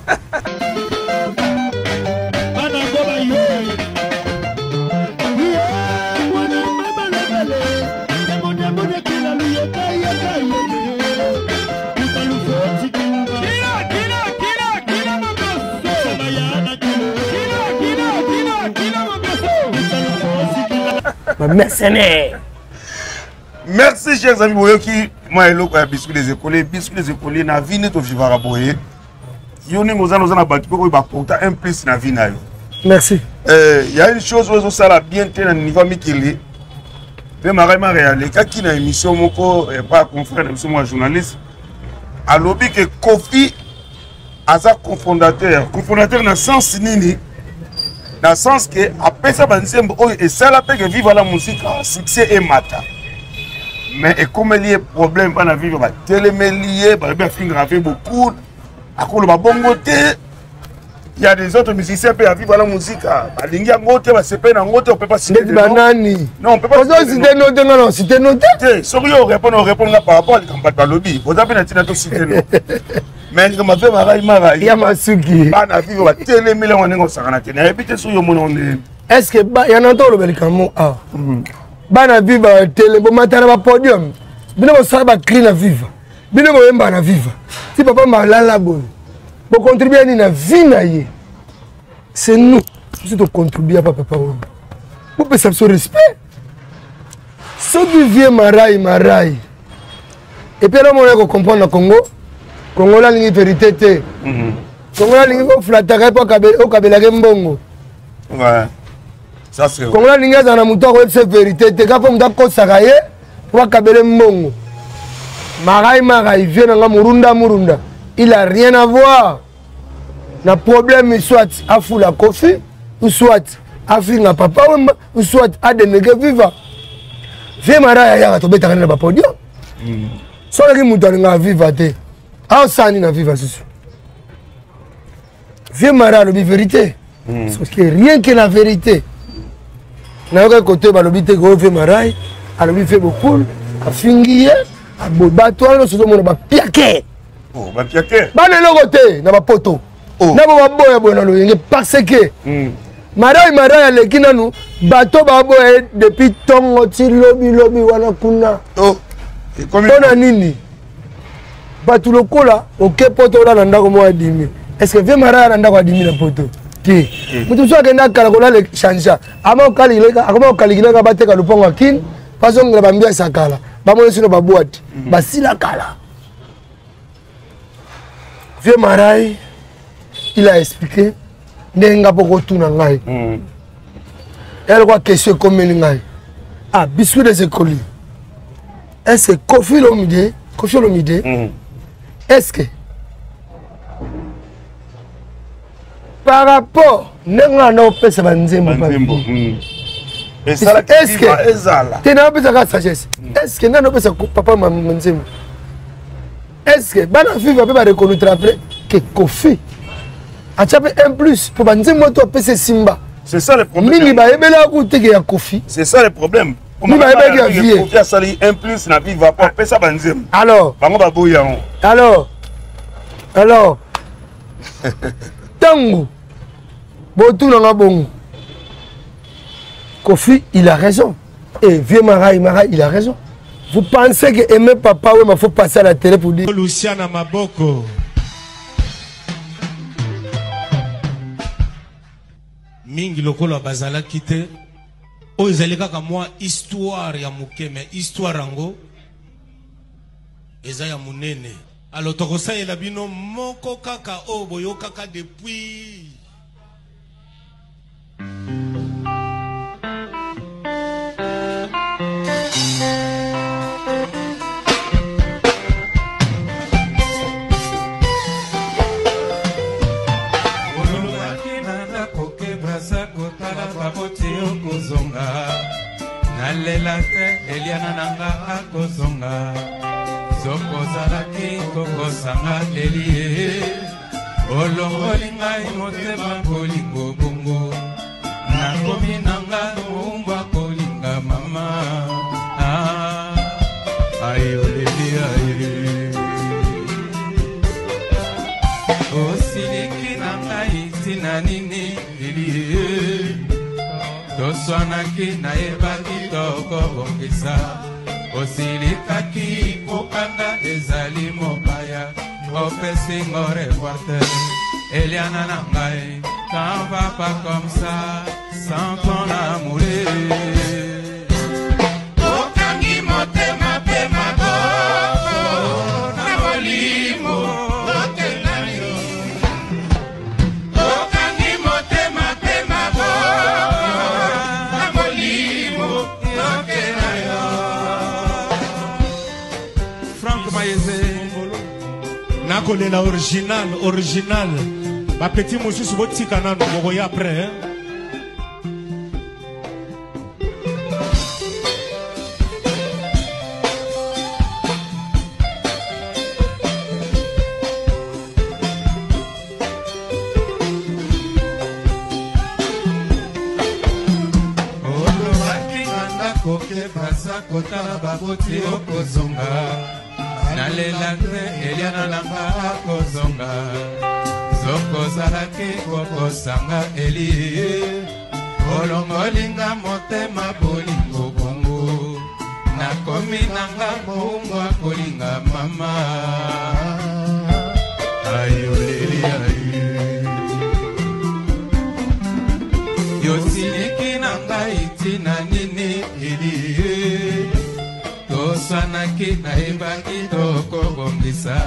Ba mercenaire. Merci chers amis boyoki mwa eloko ya biscuit des écoliers, biscuit des écoliers na vie nde tovivaka boye. Yo ndenge oza oza na bato mpe oyo baporta un plus na vie na yo. Merci. Ya une chose oyo ezosala bien te na niveau ya mikili mpe Marie Marie alekaki na émission moko epa confrère na biso mwa journaliste alobi ke Koffi aza cofondateur. Cofondateur na sens nini? Na sens ke apesa banzembo oyo esala mpe ke Viva la Musica succès emata, mais ekomeli ye problème bana Viva batelemeli ye, balobi afingaka mpe beaucoup, akoloba bongo te. Il y a des autres musiciens mpe ya Viva la Musica balingi yango te, basepeli na yango te, on peut pas citer Ndeti de nom. banani? Non, on peut pas Ozo citer de citer nom. nom te, nga na citer nom te. Te, soki yo orépondre, orépondre nga par rapport à likambo bato balobi, oza mpe na ntina to citer nom. Mais likambo ape marai marai ya masuki bana Viva batelemeli yango ndenge osakana te, nayebi te soki omoni yango ndenge. Est ce que ya na to oloba likambo awa? Bana Viva batele bomata na bapodium, bino bosala bacri na Viva, bino boyemba na Viva ti papa malala boye bocontribue nini na vie na ye? C'est nous biso tocontribue pa papa oyo, bopesa biso respect. Soki vie marai marai epuis elo mona kocomprendre na Congo, Congo alingi vérité te. Congo alingi koflataka ye mpo okabelaka mbongo. Congo alingi azala na moto akoyebisa vérité te, kaka mpo moto akosaka ye mpo akabele mbongo. Marai marai vie nanga murunda murunda, il a rien à voir na problème, soit afula Koffi ou soit afinga papa Wemba ou soit adenege Viva. Vie marai ayaka tobetaka na bapodium. Soki moto alingaka Viva te, aosani na Viva susu. Vie marai alobi vérité, parce que rien que la vérité nayoka kote balobi te ko vie marai alobi vie bokul afingi ye bato wana nyonso ozomona bapiake. Oh, bapiake bana eloko te na bapoto na bo baboya boye na loyenge parce que marai marai aleki nanu bato baboya ye depuis ntongo ti lobi lobi wana kuna. Mpona nini bato lokola oke poto olala na ndako moko adimi? Est ce que vie marai na ndako adimi na poto te? Moto mosusu akende akala kolala changea akoma kokalikilaka bateka lopango ya kine bazongela bambiasa kala bamoni sino babwate basila kala. Vieux Marai, il a expliqué ndenge nga mpo kotuna ngai ya lokwa question ekomeli ngai. Ah, biscuit des écoliers. Est-ce que Koffi Olomide, Koffi Olomide, est-ce que par rapport ndenge nga na opesa banzembo te naopesa kaka sagesse, est ce que ngai naopesa papa nzembo, est ce que bana viva mpe bareconnaître après que Koffi atya mpe un plus mpo banzembo to apesa esimba? C'est ça le problème. Mingi bayebelaka kuteke ya Koffi. C'est ça le problème. Mi bayebaki ya vie. Koffi asali un plus na viva po apesa banzembo. Alors bango baboyi yango. Alors ntango botunanga bongo, Koffi, il a raison et vieux Marai Marai, il a raison. Vous pensez que aimer Papa Wemba, faut passer à la télé pour dire Luciana Maboko mingi lokola bazalaki te. Oyo ezali kaka mwa histoire ya moke, mais histoire yango eza ya monene. Alors tokosalela bino moko kaka oyo boyokaka depuis. Olobaki na ndako ke Braza kotala baboti okozonga, nalela te, Eliana na nga akozonga. Soki ozalaki kokosanga, elie olongoli ngai motema bolingo bongo, nakomi na nga mowumbu kolinga mama. Ah, ayoleli aye, osiliki na ngai ntina nini? Elie toswanaki, nayebaki tokobongisa, osilikaki kokanga ezali mopaya, opesi ngo revoir te. Eliana na ngai, t'en va pas comme ça sans ton amour. Okangi motema mpe maboko na molimo okenda yo. Okangi motema mpe maboko na molimo okenda yo. Frank Mayeze, nakolela original, original. Bapeti mosusu botika nanu, bokoya après, hein? Olobaki na ndako ke Braza kotala baboti okozonga, nalela te, Eliana na nga akozonga. Soki ozalaki kokosanga, eli olongolinga motema bolingo bongo, nakomi nanga mowumbu kolinga mama. Ayoleli aye, yosiliki na ngai ntina nini? Eli toswanaki, nayebaki tokobongisa,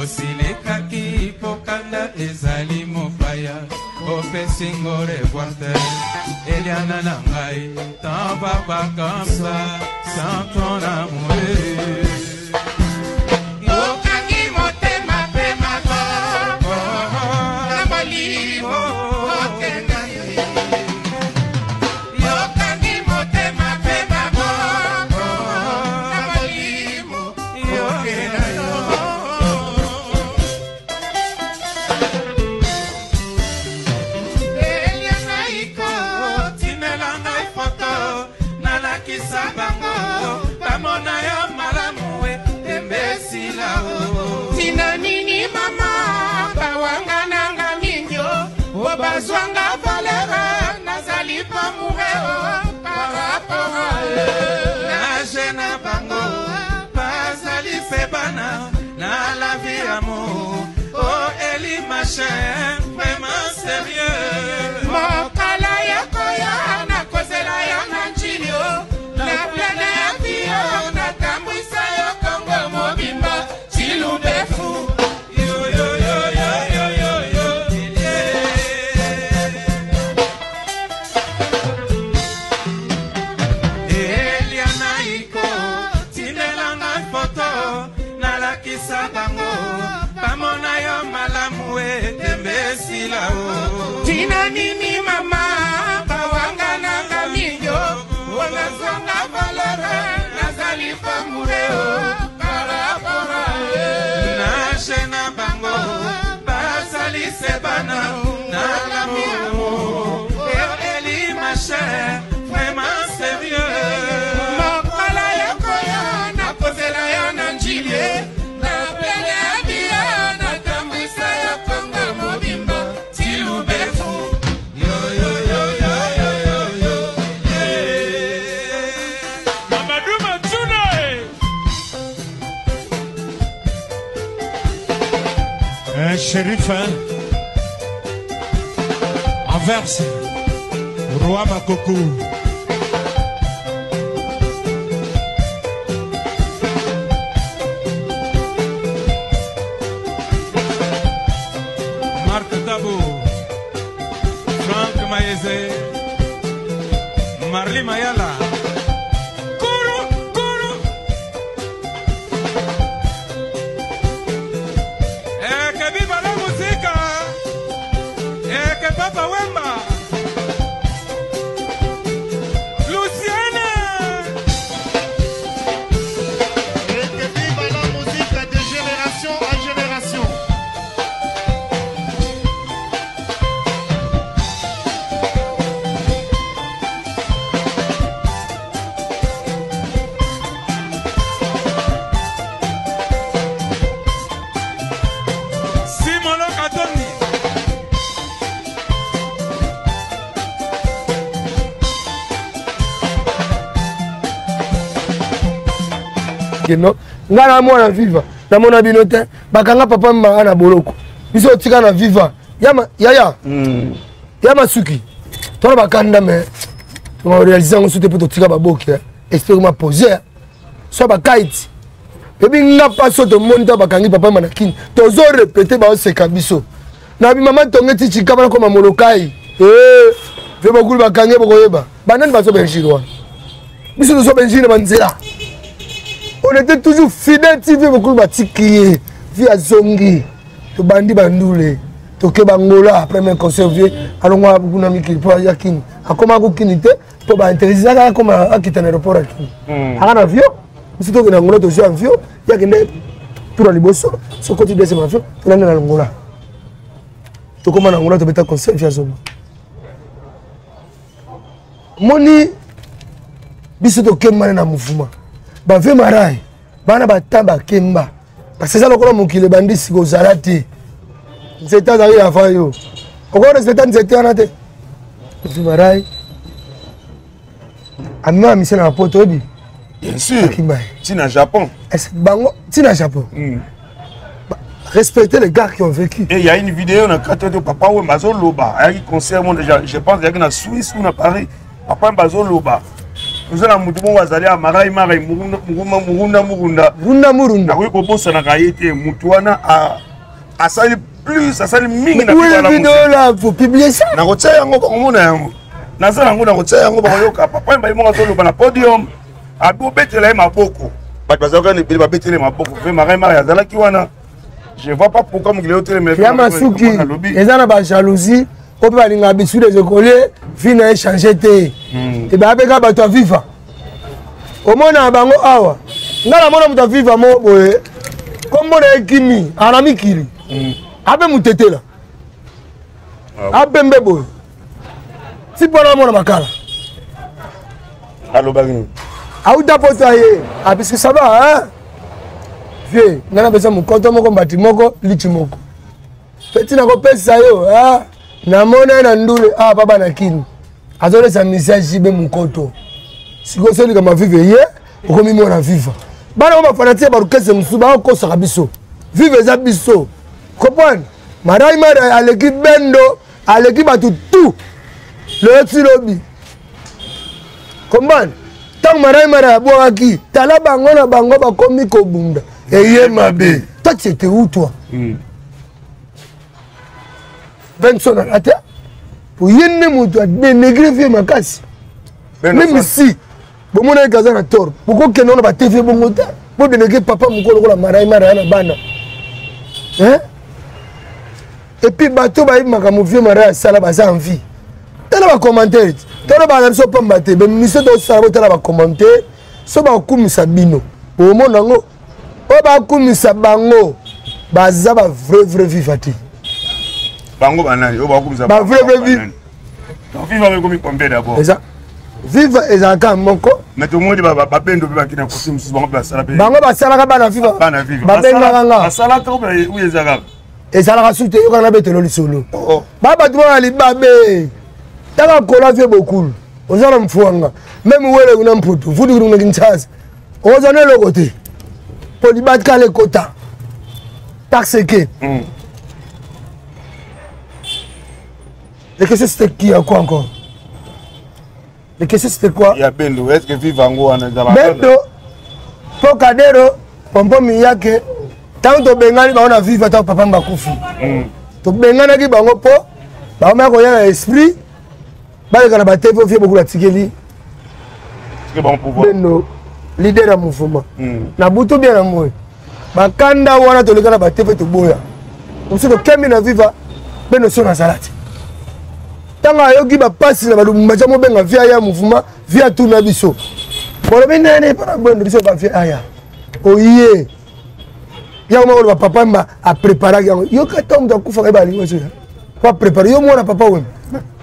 osilikaki pokanda ezali mopaya, opesi ngo revoir te. Eliana na ngai, t'en va pas comme ça sans ton amour. Okangi motema mpe maboko na molimo okenda yo. Yokangi motema mpe maboko na molimo okenda yo. Eliana iko tinela ngai foto, nalakisa bango bamona yo malamu e tembesila o. Tina nini mama bawangananga mingi o po bazwanga valeur, nazali pamoure o par rapport à eux. Nage na bango bazali mpe bana na la vie amour o eli machin vraiment sérieux. Mokala ya koya nakozela yo na njili o na plene ya vio, natambwisa yo Kongo mobimba Chilumbefu. Yo, yo, yo, yo, yo, yo, yo, yeah. Eliana iko tinela. esila o tina nini mama bawangananga mingi mpona zonga valere nazali famure o parapora nashe na bango basalise bana na lamour eli ma chère vraiment sérieux mokolo ya koya nakozela yo na njilie na pene ya biya natambwisa ya kongo mobimba ti lubefu yoyoyoyoyoyo Mamadou Matuna Un shérif, hein? Anvers, Roi Makoku. Marc Tabo, Franck Maeze, Marley Mayala. Kuru, Kuru. Eh, que viva la música! Eh, que Papa Wemba! Luciana! Et que viva la musique de génération en génération. Simolo Katoni! Keno ngai na mwana viva namona bino te bakanga papa mbanga na boloko biso otika na viva yama yaya mm. ya masuki tona bakanda me torealise yango su te mpo totika baboki esprit ma pose so bakaiti ebi nga mpasi oyo tomoni to bakangi papa ma na kini tozo repete baoseka biso na bimama ntonge ti cikaba nakoma molokai ve bokulu bakangi bokoyeba banani bazo benjire wana biso tozo benjire na banzela on était toujours fidèle ti vie bokulu batiki ye vie azongi tobandi bandule toke bangola premier concert vie alongwa kuna mikili mpo aya kini akoma kokini te mpo bainteresaka akoma akita na aéroport ya kini aka na avion biso tokende angola tozwi avion ye akende tour ya liboso sokoti deuxième avion tolandi na angola tokoma na angola tobeta concert vie azonga moni biso tokembana na mouvement bavie marai bana bata bakemba parce eza lokola mokili ebandi sika ozala te nzete azali avant yo okoki respecta nzete wana te vie marai amema misala na poto oyebi bien sûr ti na japon bango ti na japon mm. respecter les gars qui ont vécu. Et il y a une vidéo na kati de papa Wemba azoloba ayaki concert mo déjà je pense ayaki na Suisse ou na Paris papa Wemba azoloba oza na motu moko azali ya marai marai murunda murunda murunda murunda nakoki kobosanaka ye te motu wana asali plus asali mingi na video là faut publier ça nakotia yango bakomona yango naza yango nakotia yango bakoyoka papa Wemba ye moko azoloba na podium abobetela ye maboko bato bazalaki wana ebele babeteli maboko mpe marai marai azalaki wana je vois pas pourquoi mokili otelemela ya masuki eza na bajalousie oyo mpe balingaka bisu des écoliers vie na échange te ebaya mpe kaka bato ya viva omona bango awa ngai namona moto ya viva moko boye kombo na ye kimi ana mikili ape motetela apembe boye ti mpona amona makala alobaki nini auta poto aye apiske ça va hein vie ngai napesa mokoto moko mbati moko lichi moko mpe ntina kopesa yo namona ye na ndule awa pa bana kini azolesa misia jibe mokoto sikoyo so likambo ya vive ye okomi mwana viva bana oyo bafanatike barukese mosusu bakosaka biso vive eza biso comprendre marai marai aleki bendo aleki bato tout lelo ti lobi comprendre ntango marai marai abwakaki tala bango na bango bakomi kobunda eye mabe toi tu étais où toi mm. Benson alata po ye nde moto adenegre vie makasi meme si bomona ye kaza na tort bokokende wana batv bongo te bodenegre papa mokolo lokola marai marai na bana hein? Et puis bato bayebi makambo vieux Maria asala, baza en vie. Tala bacommentaire, tala bana biso pamba te, bamission tosala, botala bacommentaire. So bakumisa bino, omona yango oyo bakumisa bango baza ba vrai vrai viva te. Bango banani oyo bakumisa? Ba vrai vrai viva. Viva ekomi combien d'abord? Eza viva ezalaka moko. Mais tomoni babendo mpe bakina kosi mosusu, bango mpe basala mpe. Bango basalaka bana viva. Bana viva. Babengaka nga. Basalaka oyo ezalaka. Ezalaka su te. Yokana na betelo lisolo. Oh. Ba bato bana libabe taka kola vie bokulu oza na mfuanga meme wele kuna mputu vudu kuna Kinshasa, oza na eloko te mpo libatikala ekota parce que Les questions, c'était qui quoi encore? Les questions, c'était quoi? Ya Bendo, est-ce que viva yango wana ezala? Bendo mpo Kadero Pompo Miyake, ntango tobengani bango na viva, ntango papa bakufi, tobenganaki bango mpo bakomaki koya na esprit baleka na batv. Vie bokula atikeli Bendo leader ya mouvement na butu bien na moi. Bakanda wana toleka na batv, toboya mosusu, tokemi na viva. Bendo so nazala te. Ntango ayoki bapasi na balubumbashi, mobenga via ya mouvement, via tuna biso, bolobi nene mpona Bendo. Biso bavie aya oye yango moko loba papa mba apreparaki yango. Yoka, ntango moto akufaka ye balingo so po aprépare yo mwana papa wemba.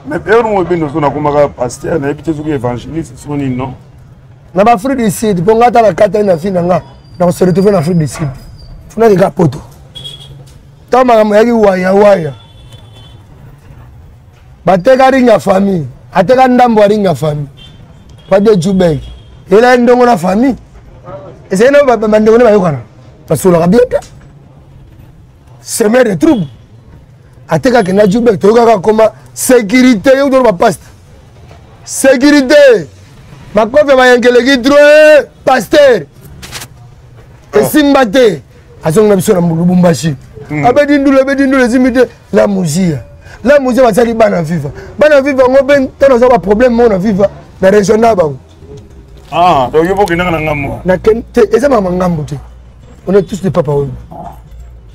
Mais période moko Bendo so nakomaka pasteur, nayebi te soki évangéliste, soki nini, non? Na baafrique du Sud, mpo nga ata na kata na fi na nga na kose retrouve na Afrique du Sud, funaki ka poto. Ntango makambo eyaki wayawaya, bateka ringa famille, ateka ndambo ya ringa famille pade Jubek, ela ye ndongo na famille ezali na bandeko nde bayokana, basolaka bien te, semeur de trouble. Atekaki na Jubek, toyokaka koma sécurité yo tolo bapaste sécurité makofi ya bayengeleki tro paster esimba te. Azongi na biso na Lubumbashi, abeti ndulu, abeti ndulu, esimbi te. La muzia, la muzia, basali bana viva. Bana viva yango mpe ntango naza baproblème moko na viva na région na bango. Ah, donc yo bokendaka na ngambo? Te, eza mama ngambo te. On est tous des papa oyo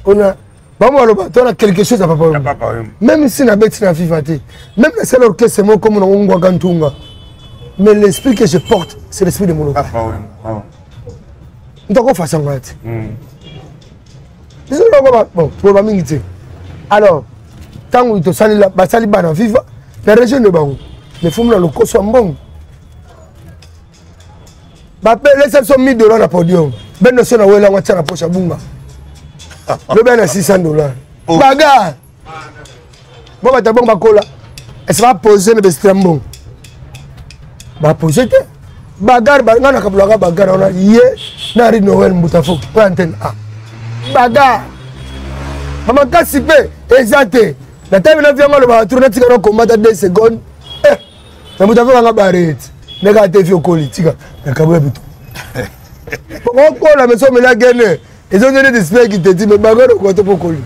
on a bango baloba to na quelque chose ya papa oyo. Même si nabeti na viva te, même nasala orchestre moko komona ngo ngwaka ntunga, mais l'esprit que je porte, c'est l'esprit de Moloka. Moto akofasa ngai te. Biso loko bon toloba mingi te. Alors ntango tosali, basali bana viva na région de bango, mais fomona lokoso ya mbongo, bapelesa biso 1000 dollar na podium. Bendo so na welango atia na poche, abunga lobi na 600 dollar. Bagarre bo bato bongo bakola ese bapose na besitira mbongo, bapose te bagarre. Nga nakabulaka bagarre wana ye na Henri Noel Mbutafoki oyo antenne a bagarre bamakasi mpe eza te. Natali na viango alobaka tro natika na kombata 2 secondes na moto afekanga barete ndeka te fi okoli tika nakaboya bitu okola meso omela gene ezongi neti speki teti me bagarre okoka te mpo okoli.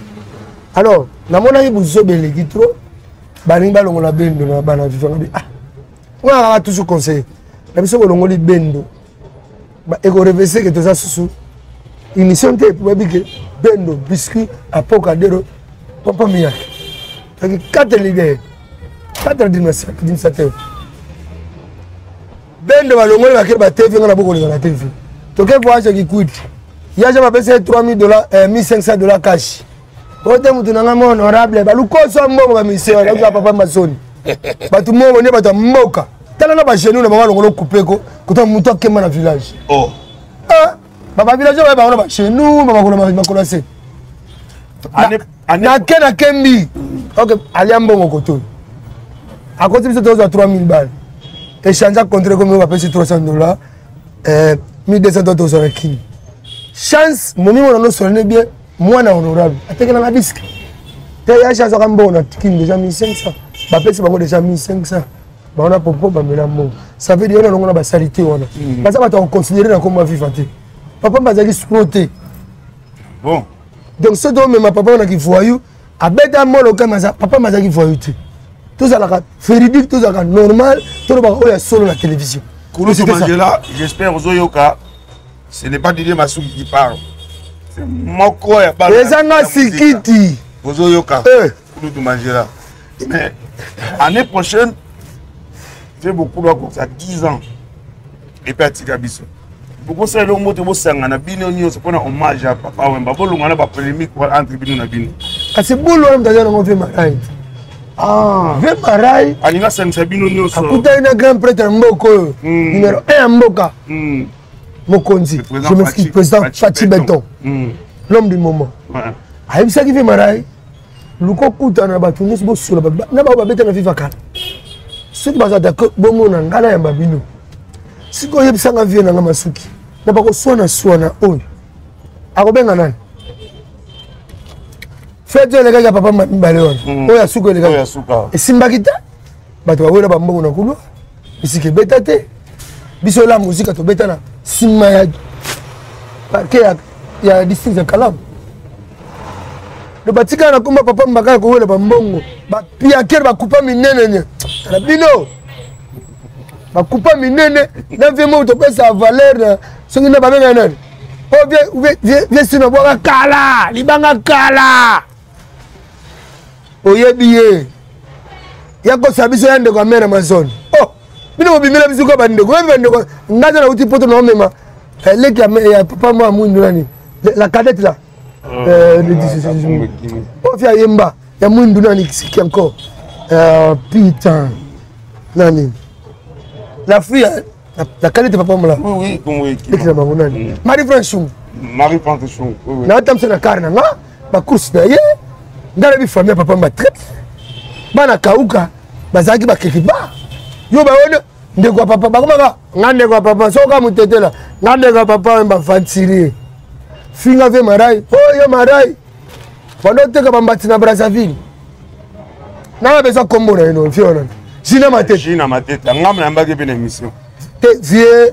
Alors namonaki buzoba eleki trop, balingi balongola Bendo na bana vivanga bi. Ah, wana kaka toujours conseiller na biso, bolongoli Bendo, ekorevese ke toza susu émission te. Babi ke Bendo, Biscuit, Apokadero, Papa Miyake, taki quatre leaders, quatre administrateurs. Bendo balongoli, bake ba TV, nga na bokolinga na TV. Toke voyage ya Kikwiti, yaja bapesa ye 3000 dollars, 1500 dollars cash. Oyo te motu na ngai mo honorable balukoso mbongo bamission nakoka papa masoni bato moko nde bato ya mboka. Tala na bagenou na bango, alongolo kupeko kota motu akemba na village. Oh. Baba village oyo bango na bagenou bamakolo makolo se nake nakembi. Ok, alia mbongo koto akoti biso tozwa 3000 bale échange contre komi oyo bapesi 300 dollars, 1200 dollars tozwa na kini. Chance momi mona nosolane bien, mwana honorable atekelanga disque te. Ya chance azwaka mbongo na kini déjà 1500, bapesi bango déjà 1500, bango na popo bamela mbongo. Ça veut dire wana longo na basali te, wana baza bato ya koconsidere na komba viva te. Papa bazalaki sukro te. Bon. Donc soki tomema papa wana kivoyu abeta molo kama papa bazalaki voyu te. Tozalaka véridique, tozalaka normal, tolobaka oyo ya solo na télévision. Kulutu Mandela, j'espère ozoyoka, ce n'est pas Didier Masuki qui parle, c'est moko ya bana. Ezanga sikiti. Ozoyoka. Eh. Kulutu Mangela. Mais année prochaine, j'ai beaucoup bakokisa 10 ans epe atika biso. Bokosala eloko moko te, bosangana bino nyonso mpona hommage ya Papa Wemba, bolonga na bapolémique wana entre bino na bino. Kasi bulu wana moto aza nango ve marai. Ah. Ve marai alingi asangisa bino nyonso. Akutani na grand prêtre ya mboka oyo, numéro 1 ya mboka, mokonzi, je m'excuse, président Fatshi Beton, l'homme du moment. Ayebisaki ve marai, luka okutana na bato nyonso, bosola na bao babeta na viva kala, soki baza d'accord, bomona ngai nayamba bino. Sikoyo oyebisanga, vie nanga masuki na bakoswana swana oyo akobenga nani? Fete elekaki ya papa mibale wana, oyo ya suka elekaki, esimbaki te. Bato bawela bambongo na kulwa, misiki ebeta te. Biso la muzika tobeta na nsima ya parke ya district ya Kalamu. Do batikala na komba papa mbaka ya kowela bambongo, bapiakere, bakupa minene nye na bino, bakupa minene na vie moko topesa valeur na soki na babenga nani po vie sino bwaka kala libanga kala, oyebi ye ya kosa biso ya ndeko ya mere Amazon. Oh, bino bobimela biso ka bandeko, oyebi bandeko. Ngai aza nauti poto, naomema leki ya papa mwa mwindu nani, la cadette la ofi ayemba ya mwindu nani, siki encore, putain, nani, la fille la cadette papa mola leki na bango nani, Marie France Shungu. Marie France Shungu. Naotamisa na kare na nga bacourse na ye. Ngai nayebi famille ya papa matre, bana kauka bazalaki bakeke ba yo baono ndeko ya papa bakomaka nga ndeko ya papa soka motetela nga ndeko ya papa oyo baventurier finga ve marai oyo oh, marai bando oteka bambati na Brazzaville. Nanga besoin kombo na ye no vie wana Jina Matete. Jina Matete ngambo nayambaki mpe na émission. Te vie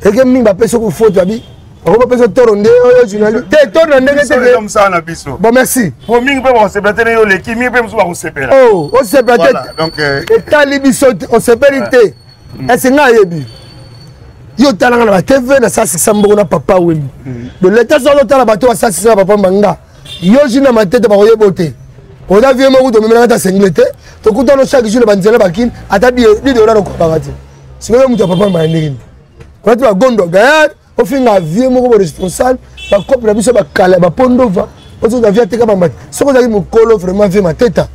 eke mingi bapesi ko faute, babi bango bapesa toro nde oyo journaliste te, toro na ndenge te. Mosala na biso. Bon, merci. Po mingi mpe bakosepela te, ndenge oleki mingi mpe mosusu bakosepela. Oh, osepela te, etali biso, osepeli te. Ese ngai ayebi yo, otalanga na batv nasasikisa mbongo na papa Wemba de leta. So azotala bato basasikisa na papa manga, yo jina Matete bakoyeba te. Oza vie moko tomemelaka ata sengle te, tokutano chaque jour na banzela bakini, ata 10 dollar okobaka te. Sikoyo moto ya papa maya ndenge nini olati bagondo gayard, ofinga vie moko bo responsable bakope na biso bakala bapondova, ozoza vie ateka bambati. Soki ozalaki mokolo vraiment, vie Mateta,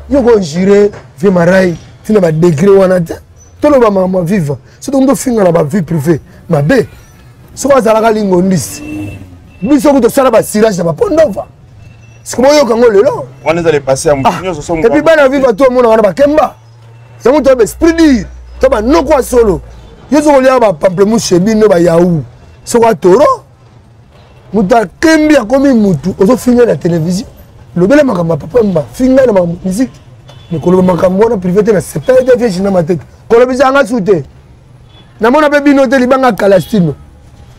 yo koinjure vie marai ntina badegré wana te. Toloba makambo ya viva, soki tokomi tofinga na bavie privé mabe. Soki azalaka lingondisi, biso ku tosala basirage na bapondova, siko boyoka yango lelo. Wana eza le passé ya moto nyonso. Et puis bana viva to omona wana bakemba yango, to baesprit dire to banoko ya solo. Yo soki oliaka bapamplemouche bino bayau, soki atoro moto akembi akomi mutu, ozofinga na télévision. Lobela makambo ya papa mba, finga na makambo musique, mais koloba makambo wana privé te. Na sepele te, vie jina Matete kolobisa yanga su te, namona mpe bino te. Libanga kalastino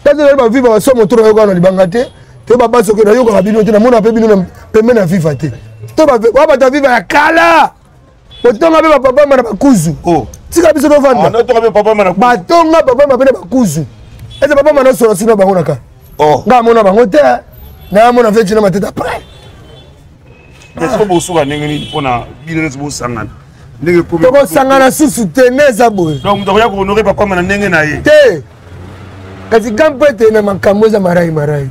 tazozali baviva basomo to nayokaka na libanga te, to babasoke nayokaka bino te, namona mpe bino pembe na viva te. To wa bato ya viva ya kala botonga mpe bapapamba na bakuzu. Oh. Tika biso tovanda. Batonga papamba mpe na bakuzu ete papamba nasola sino bango na ka. Oh. Nga amona bango te, naamona ve tina Matete après. Est-ce bosuka ndenge nini mpona bino nyonso bosangana ndenge? Tokosangana susu te, nde eza boye. Donc moto akoya kohonore papa na ndenge na ye. Te, kasi gampo ete na makambo eza marai marai.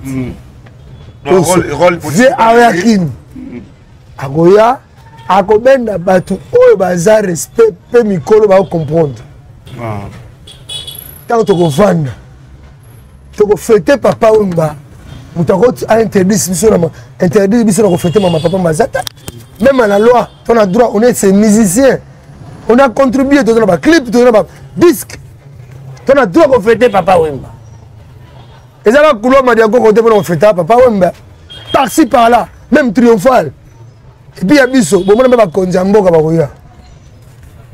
Vie ayakini akoya akobenda bato oyo baza respect mpe mikolo bakocomprendre. Ntango tokovanda, tokofete papa Wemba, moto akoti ainterdise biso na interdire biso na kofete mama papa maza te. Même à la loi to na droit, on est ces musiciens, on a contribué, toza na baclip, toza na badisque, to na droit kofete papa Wemba. Ezalaka couloir Madiakoko te mpona kofeta papa Wemba par-ci par là, même triomphal. Et puis ya biso bomona mpe bakonzi ya mboka bakoya,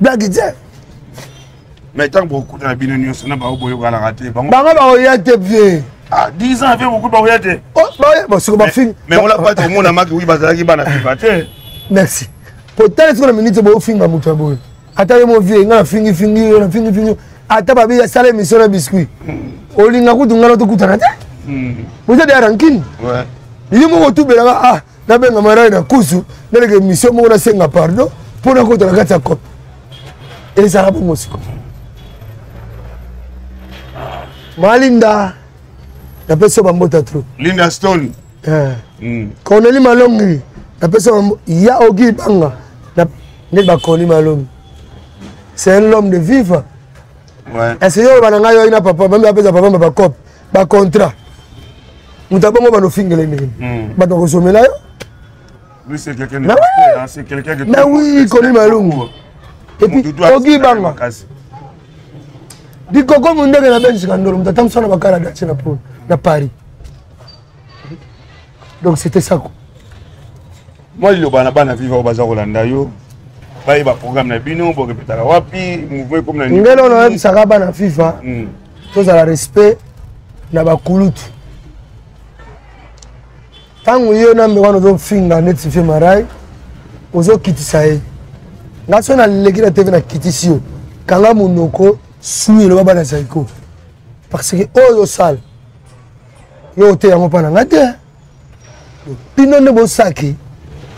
blague te. Mais ntango bokutana bino nyonso na bango, boyokanaka te? Bango bakoya te, vie. Ah, 10 ans vie bokuti bakoya te. Siko bafingi. Mais ola pati omona maki wi bazalaki bana fifa te. Merci. Potala siko na minute bofinga moto ya boye, ata yo mo vie nga nafingifingi yo, nafingifingi ata babi asala émission na biscuit, olinga kutu nga na tokutana te, boza deya rancune. Yo moko otubelaka ah. Nabenga marai na kuzu, naleka émission moko nasenga pardon mpo nakota na kati ya cope. Ezala bongo sikoyo. Malinda, napesi yo bambota trop. Linda Stone. Eh. Corneli Malongi, napesi yo ya Ogi Banga. Nde ba Corneli Malongi. C'est un homme de vivre. Ouais. Est-ce que yo bana ngai yo na papa, même apesa papa ba cope, ba contrat. Moto abongo bano fingele ndenge. Bato bakosomela yo. Lui, c'est quelqu'un de respect, hein, c'est quelqu'un de Mais oui, Corneli Malongi. Et puis Ogi Banga. Dikoko mundeke na Belgique ndolo moto atambusa na bakala datie na polo na Paris. Donc c'était ça quoi. Moi liloba na bana viva oyo baza kolanda yo bayeba programme na bino borepetaka wapi mouvement ekomi na ngelo nayebisaka bana fifa tozala respect na bakulutu ntango yo na mbeko wana ozofinga neti fie marai ozokitisa ye nga so naleki na tv nakitisi yo kanga monoko sui eloba bana zaiko parce que oyo osala yo ote yango mpa na nga te bino nde bosaki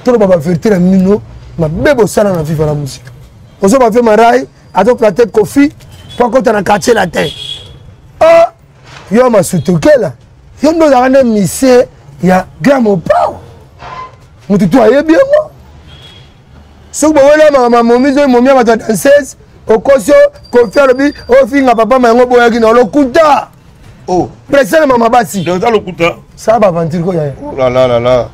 toloba baverité na bino mabe bosala na viva la musique ozoba ve marai azoplate kofi mpo akota na quartier latin oh, yo masutukela yo nde ozalaka nde mise ya grand mopao motu tu ayebi yango soki bowela mama momi soki momi ya bato ya danseuse okosi kofi alobi ofinga papa ma yango boyaki na lokuta oh. prese na mama basi eza lokuta sala baaventure ko yaya oh la la la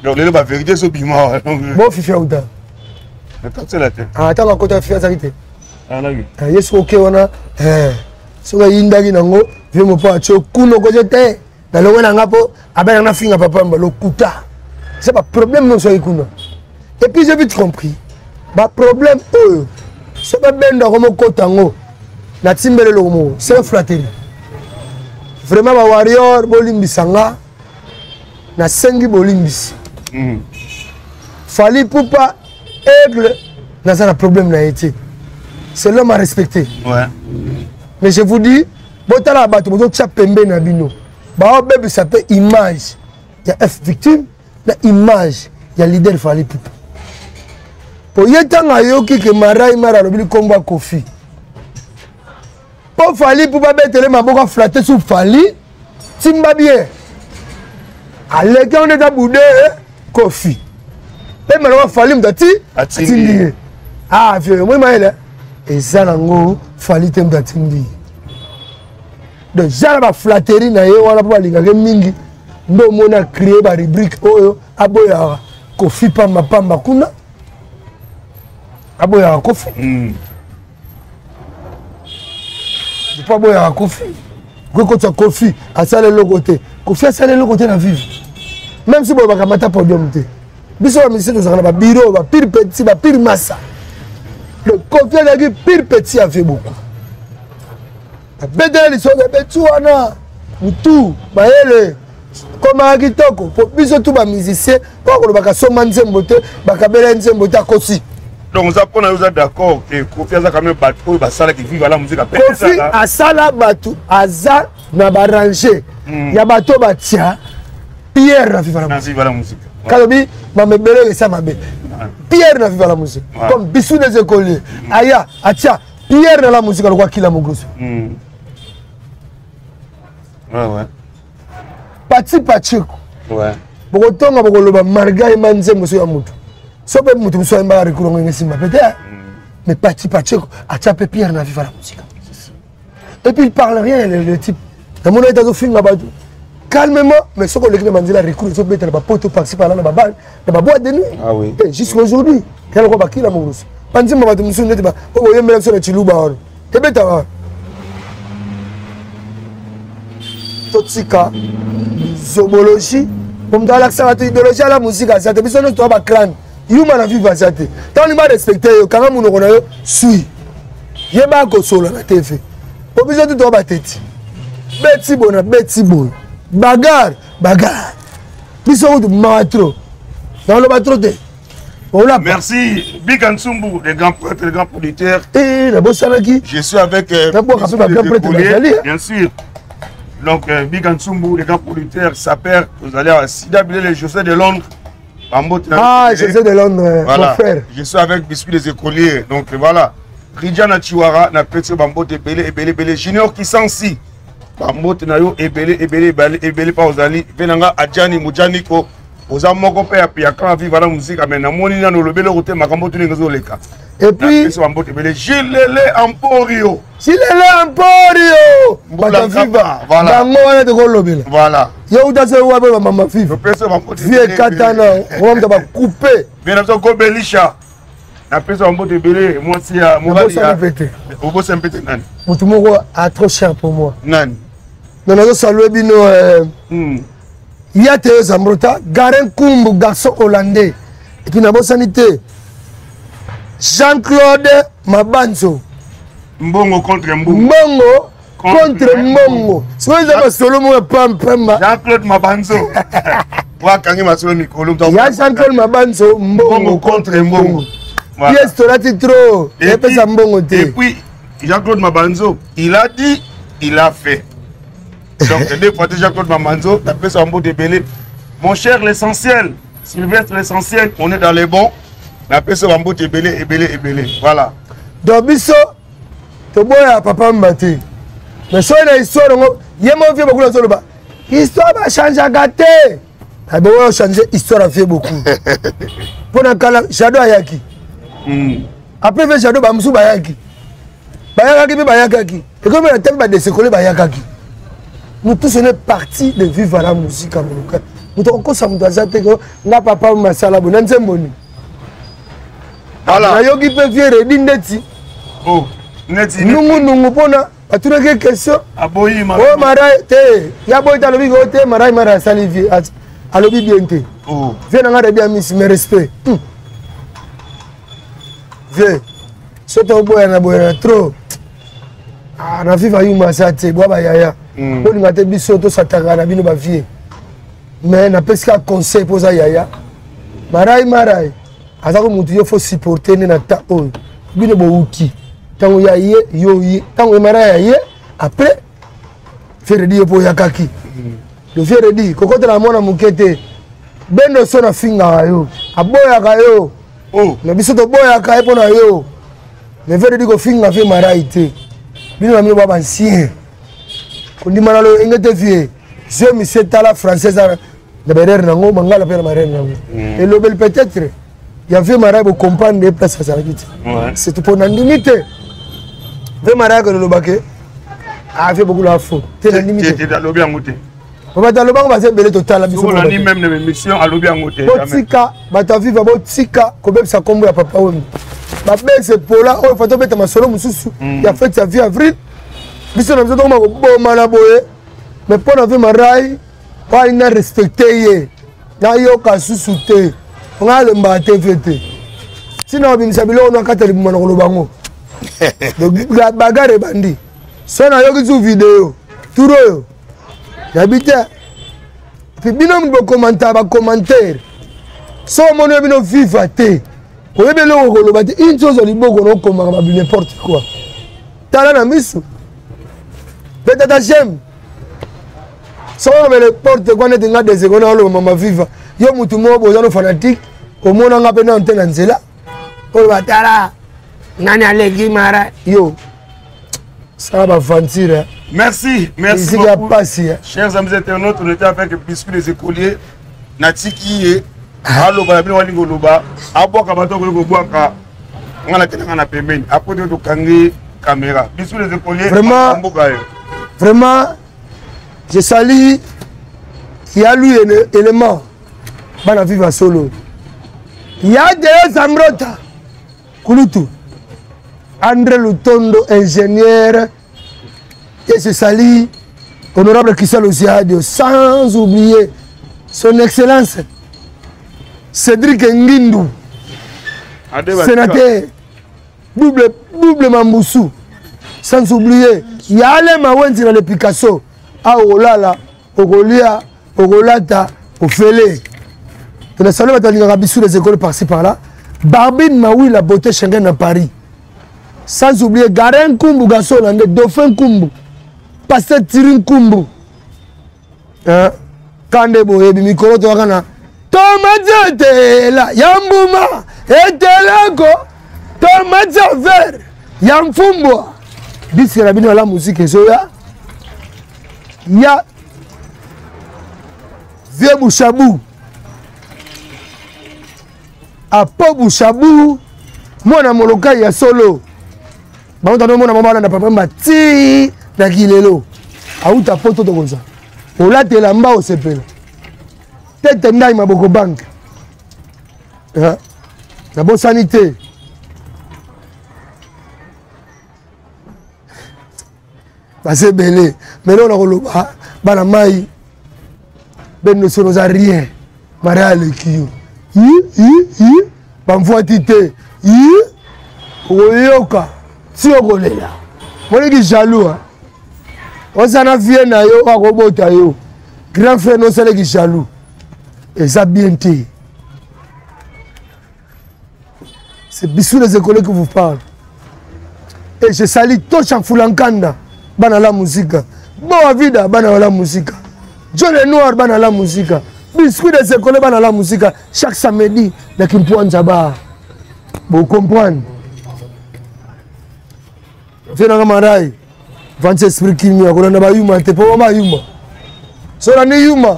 donc lelo bavérité ezobima bofifi auta ntango akota fifi azalaki te ah, ye soki oke wana eh, soki ayindaki nango vie mopo atio kuna okozo te nalongwe na nga mpo abelaka nafinga papa mba lokuta eza baproblème nyonso ayaki kuna et puis j'ai vite compris baproblème oyo so babenda yango mokota yango natimbeli eloko moko c'est flatterie vraiment bawarrior bolimbisa nga nasengi bolimbisi Fally Ipupa aigle naza na problème na ye te c'est l'homme à respecter ouais. mais je vous dis botala bato bozotia pembeni na bino baobebisa mpe image ya f victime na image ya leader Fally Ipupa po ye ntango ayoki ke marai mara alobi likombo ya Koffi mpo Fally Ipupa babetele maboko aflate sur Fally timba bien aleki yango nde eza bude Koffi mpe maloba Fally moto ati atindi ye ah vieux omoi mayele eza nango Fally te moto atindi ye donc eza na baflatterie na ye wana mpo balingaka mingi nde omoni acree barubrique oyo aboyaka Koffi pamba pamba kuna aboyaka Koffi mpo aboyaka Koffi okoki kotya Koffi asala eloko te Koffi asala eloko te na vive même si boye bakamata podium te biso bamisien tozalaka na babiro bapire petit bapire massa le Koffi azalaki pire petit ya vie beaucoup babetela lisolo beti wana mutu mayele komaka kitoko po biso tu bamusicien mpo akolobaka soma nzembo te bakabela nzembo te akosi donc oza mpona yo oza d'accord ke Koffi aza quand même bato oyo basalaki viva la musique Koffi asala bato aza na barange ya bato batia pierre na viva la musique kalobi mamebele esa mabe pierre na viva la musique comme bisou des écoliers aya atia pierre na la musique alokwa kila mogroso Pati Pacheko bokotonga bokoloba marga ayemba nzembo so ya motu so mpe motu mosusu ayembaka recours yango esimba pe te mais Pati Pacheko atia mpe pierre na viva la musique et puis il parle rien le type namona ete azofinga bato calmement mais soki oleki na banzela recours ezobeta na bapoto parci par là na babale na baboite de nuit ah oui. et jusqu'à aujourd'hui ya lokwa bakila mokusu banzembo bato mosusu neti oyo boyembela biso na chiluba wana ebeta wana totika zobologie po moto alakisa bato idéologie ala mosika aza te biso nyonso toa baclane yuma na vive aza te ntango olingi barespecte yo kanga monoko na yo sui yeba kosola na tv po biso tu toa bateti beti boye na beti boye bagare bagare biso kutu mawa trop nakoloba trop te. Merci, Big Ansumbu, le grand prêtre, le grand producteur. Eh, la bosse Je suis avec. Euh, bien sûr. Donc euh, Big Nsumbu, les grands producteurs, Saper, vous allez à Sida Bilele, José de Londres. Ah, José de Londres, euh, voilà. mon frère. Je suis avec Biscuit des écoliers. Donc voilà. Ridjana Chiwara, na petit bambote ebele ebele ebele. Junior Kisansi. Bambote na yo ebele ebele ebele ebele pa ozali. Venanga Adjani Mujaniko. Oza moko pe ya ya quand viva la musique mais na moni na lobele rote makambo tu ningezo leka. Et puis biso bambote ebele Gilele Emporio. Gilele Emporio. Bato viva. Voilà. Bango wana tokolobela. Voilà. Yo uta se wapi ba mama viva. Vie ekatana, okamta ba couper. Bien biso kobelisha. napesa bambote ebele mwasi ya mobali ya obosa mpe te nani moto moko a trop cher pour moi nani non nazosalue bino euh, hmm. ya teo zambrota garin kumbu garçon hollandais epuis nabosani te jean claude mabanzo mbongo contre mbongo mbongo contre mbongo sikoyo eza masolo moko ya pampamba jean claude mabanzo po akangi masolo mikolo ya jean claude mabanzo mbongo contre mbongo pièce tolati trop epesa mbongo te et puis jean claude mabanzo il a dit il a fait donc deux fois jean claude mabanzo napesa mbote ebele mon cher l'essentiel sylvestre l'essentiel on est dans les bons napesa bambote ebele ebele ebele voilà donc biso toboya papa mba te mais soki na histoire yango ye mo vie beaucoup azoloba histoire bachangeaka te aboya ochange histoire ya vie beaucoup mpo na kala jado ayaki hmm. après vie jado bamosusu bayaki bayakaki mpe bayakaki ekomi na teme badesekole bayakaki nous tous on est parti de vivre la musique ya moluka moto akokosa moto aza te nga papa masala bo na nzembo nini Voilà. Nayoki pe vieux Redi ndeti. Oh, neti. Nungu nungu pona batunaki question. Aboyi ma. Oh marai te. Ya boyi ta lobi ko te marai marai asali vieux. Alobi bien te. Oh. Vieux na nga Redi Amisi mais respect. Hmm. Vieux. Soki oboya na boya na trop. Ah na viva yuma sa te bwa ba yaya. Hmm. Bolinga te biso tosataka na bino ba vieux. Mais napesi ka conseil mpo oza yaya. Marai marai. aza ko mutu yo faut supporter nde na temps oyo bino bowuti ntango ya ye yo ye ntango emara ya ye après feredi yo mpo oyakaki le feredi kokotela mwana moke te bendo so nafingaka yo aboyaka yo oh. na biso toboyaka ye mpo na yo mais feredi kofinga vie marai te bino na bino ba bancien kondima na loyenge te vie zwe misie tala français na baerreur nango mangala mpe na baerreur nango mm. elobeli peut-être ya vie marai bocomprendre ye place azalaki te surtout mpo nandimi te vie marai akololoba ke avie ah, bokula faux te nandimi te alobi yango te bato alobango baza ebele totala biso botika bato ya viva botika kobebisa nkombo ya papa wemba babese pola oyo fa tobeta masolo mosusu mm. ya fete ya vie avril biso na biso tokoma kobomana boye mais mpo na vie marai pai na respecte ye nayoka susu te ngai alembaka te ve te ntina obimisa biloko na kati ya libuma na koloba yango bagare ebandi so nayoki su video tour oyo nayebi te mpe bino bokomanta bacommentaire so omoni yo bino viva te oyebi eloko koloba te inti ozwa liboko na okomaka babi n'importe quoi tala na misu mpe tata j'aime soki olobela porte kwa neti nga deseko na oloba mama viva yo motu moko boza no fanatique omona nga mpe nano te na nzela oloba tala nani aleki mara yo sala baventure merci merci ya pasi chers amis internautes on était avec biscuit des écoliers natiki ye aloba na bino walingi oloba abwaka bato akoki kobwaka nga nakende nga na pembeni apres te tokangi caméra biso les écoliers vraiment mboka yo vraiment je salue ya lui élément bana viva solo ya deo zambrota kulutu andré lutondo ingénieur et je salue honorable christian losiadio sans oublier son excellence cédric ngindu sénateur double, double mambusu sans oublier yale mawenzi na le picasso awa okolala okolia okolata ofele tona bato balingaka bisu les écoles par-ci par-là barbine mawi la beauté schengen na paris sans oublier garin nkumbu garçon hollandais dauphin nkumbu pasteur tiri nkumbu Eh, kande boyebi mikolo toyaka na tomati etela ya mbuma etelako tomati ya vert ya mfumbwa diske na bino ya la muzike ezoya ya vie bushabu apo bushabu mwana molokai ya solo bango tano mona mama alanda papa mba ti na kilelo auta poto tokoza olata elamba osepela tete ndai maboko banke nabosani te baza ebele mais lelo nakoloba bana mai beno sono oza rien maria aleki yo bamvwati te okoyoka ti okolela moniki jaloux oza na vie na yo akobota yo grand frère nosaleki jaloux eza bien te. C'est Bissou les écoliers qui vous parle. Et je salue Tosha Fulankanda, bana la musique. Boa Vida, bana la musique. Joe le Noir, bana la musique. Biscuit des écoliers, bana la musique. Chaque samedi, na Kimpuanza bar. Vous comprenez? Viens na marai. Vanti esprit kimia, kolanda ba yuma te, po ba yuma. Sola ni yuma,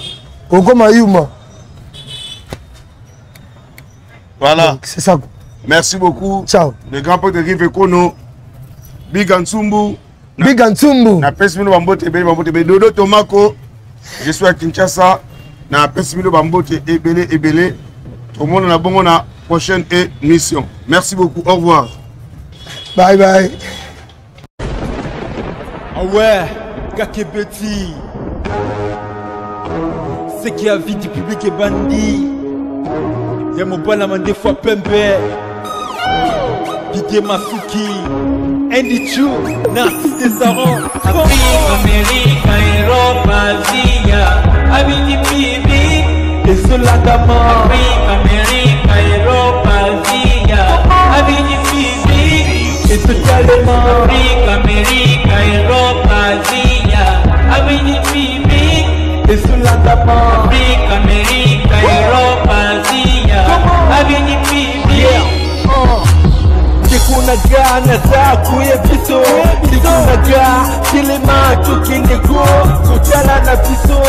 okoma yuma. Voilà. C'est ça. Merci beaucoup. Ciao. Le grand pote Rive Kono. Big Ansumbu. Big Ansumbu. Na pesi bino bambote ebele bambote ebele. Dodo Tomako. Je suis à Kinshasa. Na pesi bino bambote ebele ebele. Tomona na bongo na prochaine émission. Merci beaucoup. Au revoir. Bye bye. Ah ouais, Kakebeti. Ce qui a vie du public est bandit. Ya mobala mandefu pembe. Didier Masuki. Andy Chu, Narcisse Desaron. Afrique, Amérique, Europe, Asia. Abidi Bibi. Et cela d'amant. Afrique, Amérique, Europe, Asia. Abidi Bibi. Et totalement. Afrique, Amérique, Europe, Asia. Abidi Bibi. Et cela d'amant. Afrique, Amérique, Europe, Asia. Abidi Bibi. Ndeko na ga naza koya biso ndeko na ga telema tokende ko kotala na biso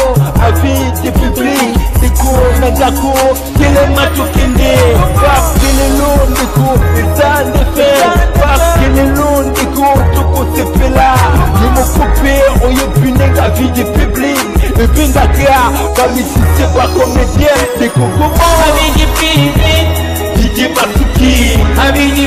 avis de public ndeko na ndako telema tokende parce lelo ndeko eza nde fe parce lelo ndeko tokosepela yo moko mpe oyebi ndenge avis de public ebengaka bamisicien bacomédien ndeko koma Abidi Bibi. Didier Masuki Abidi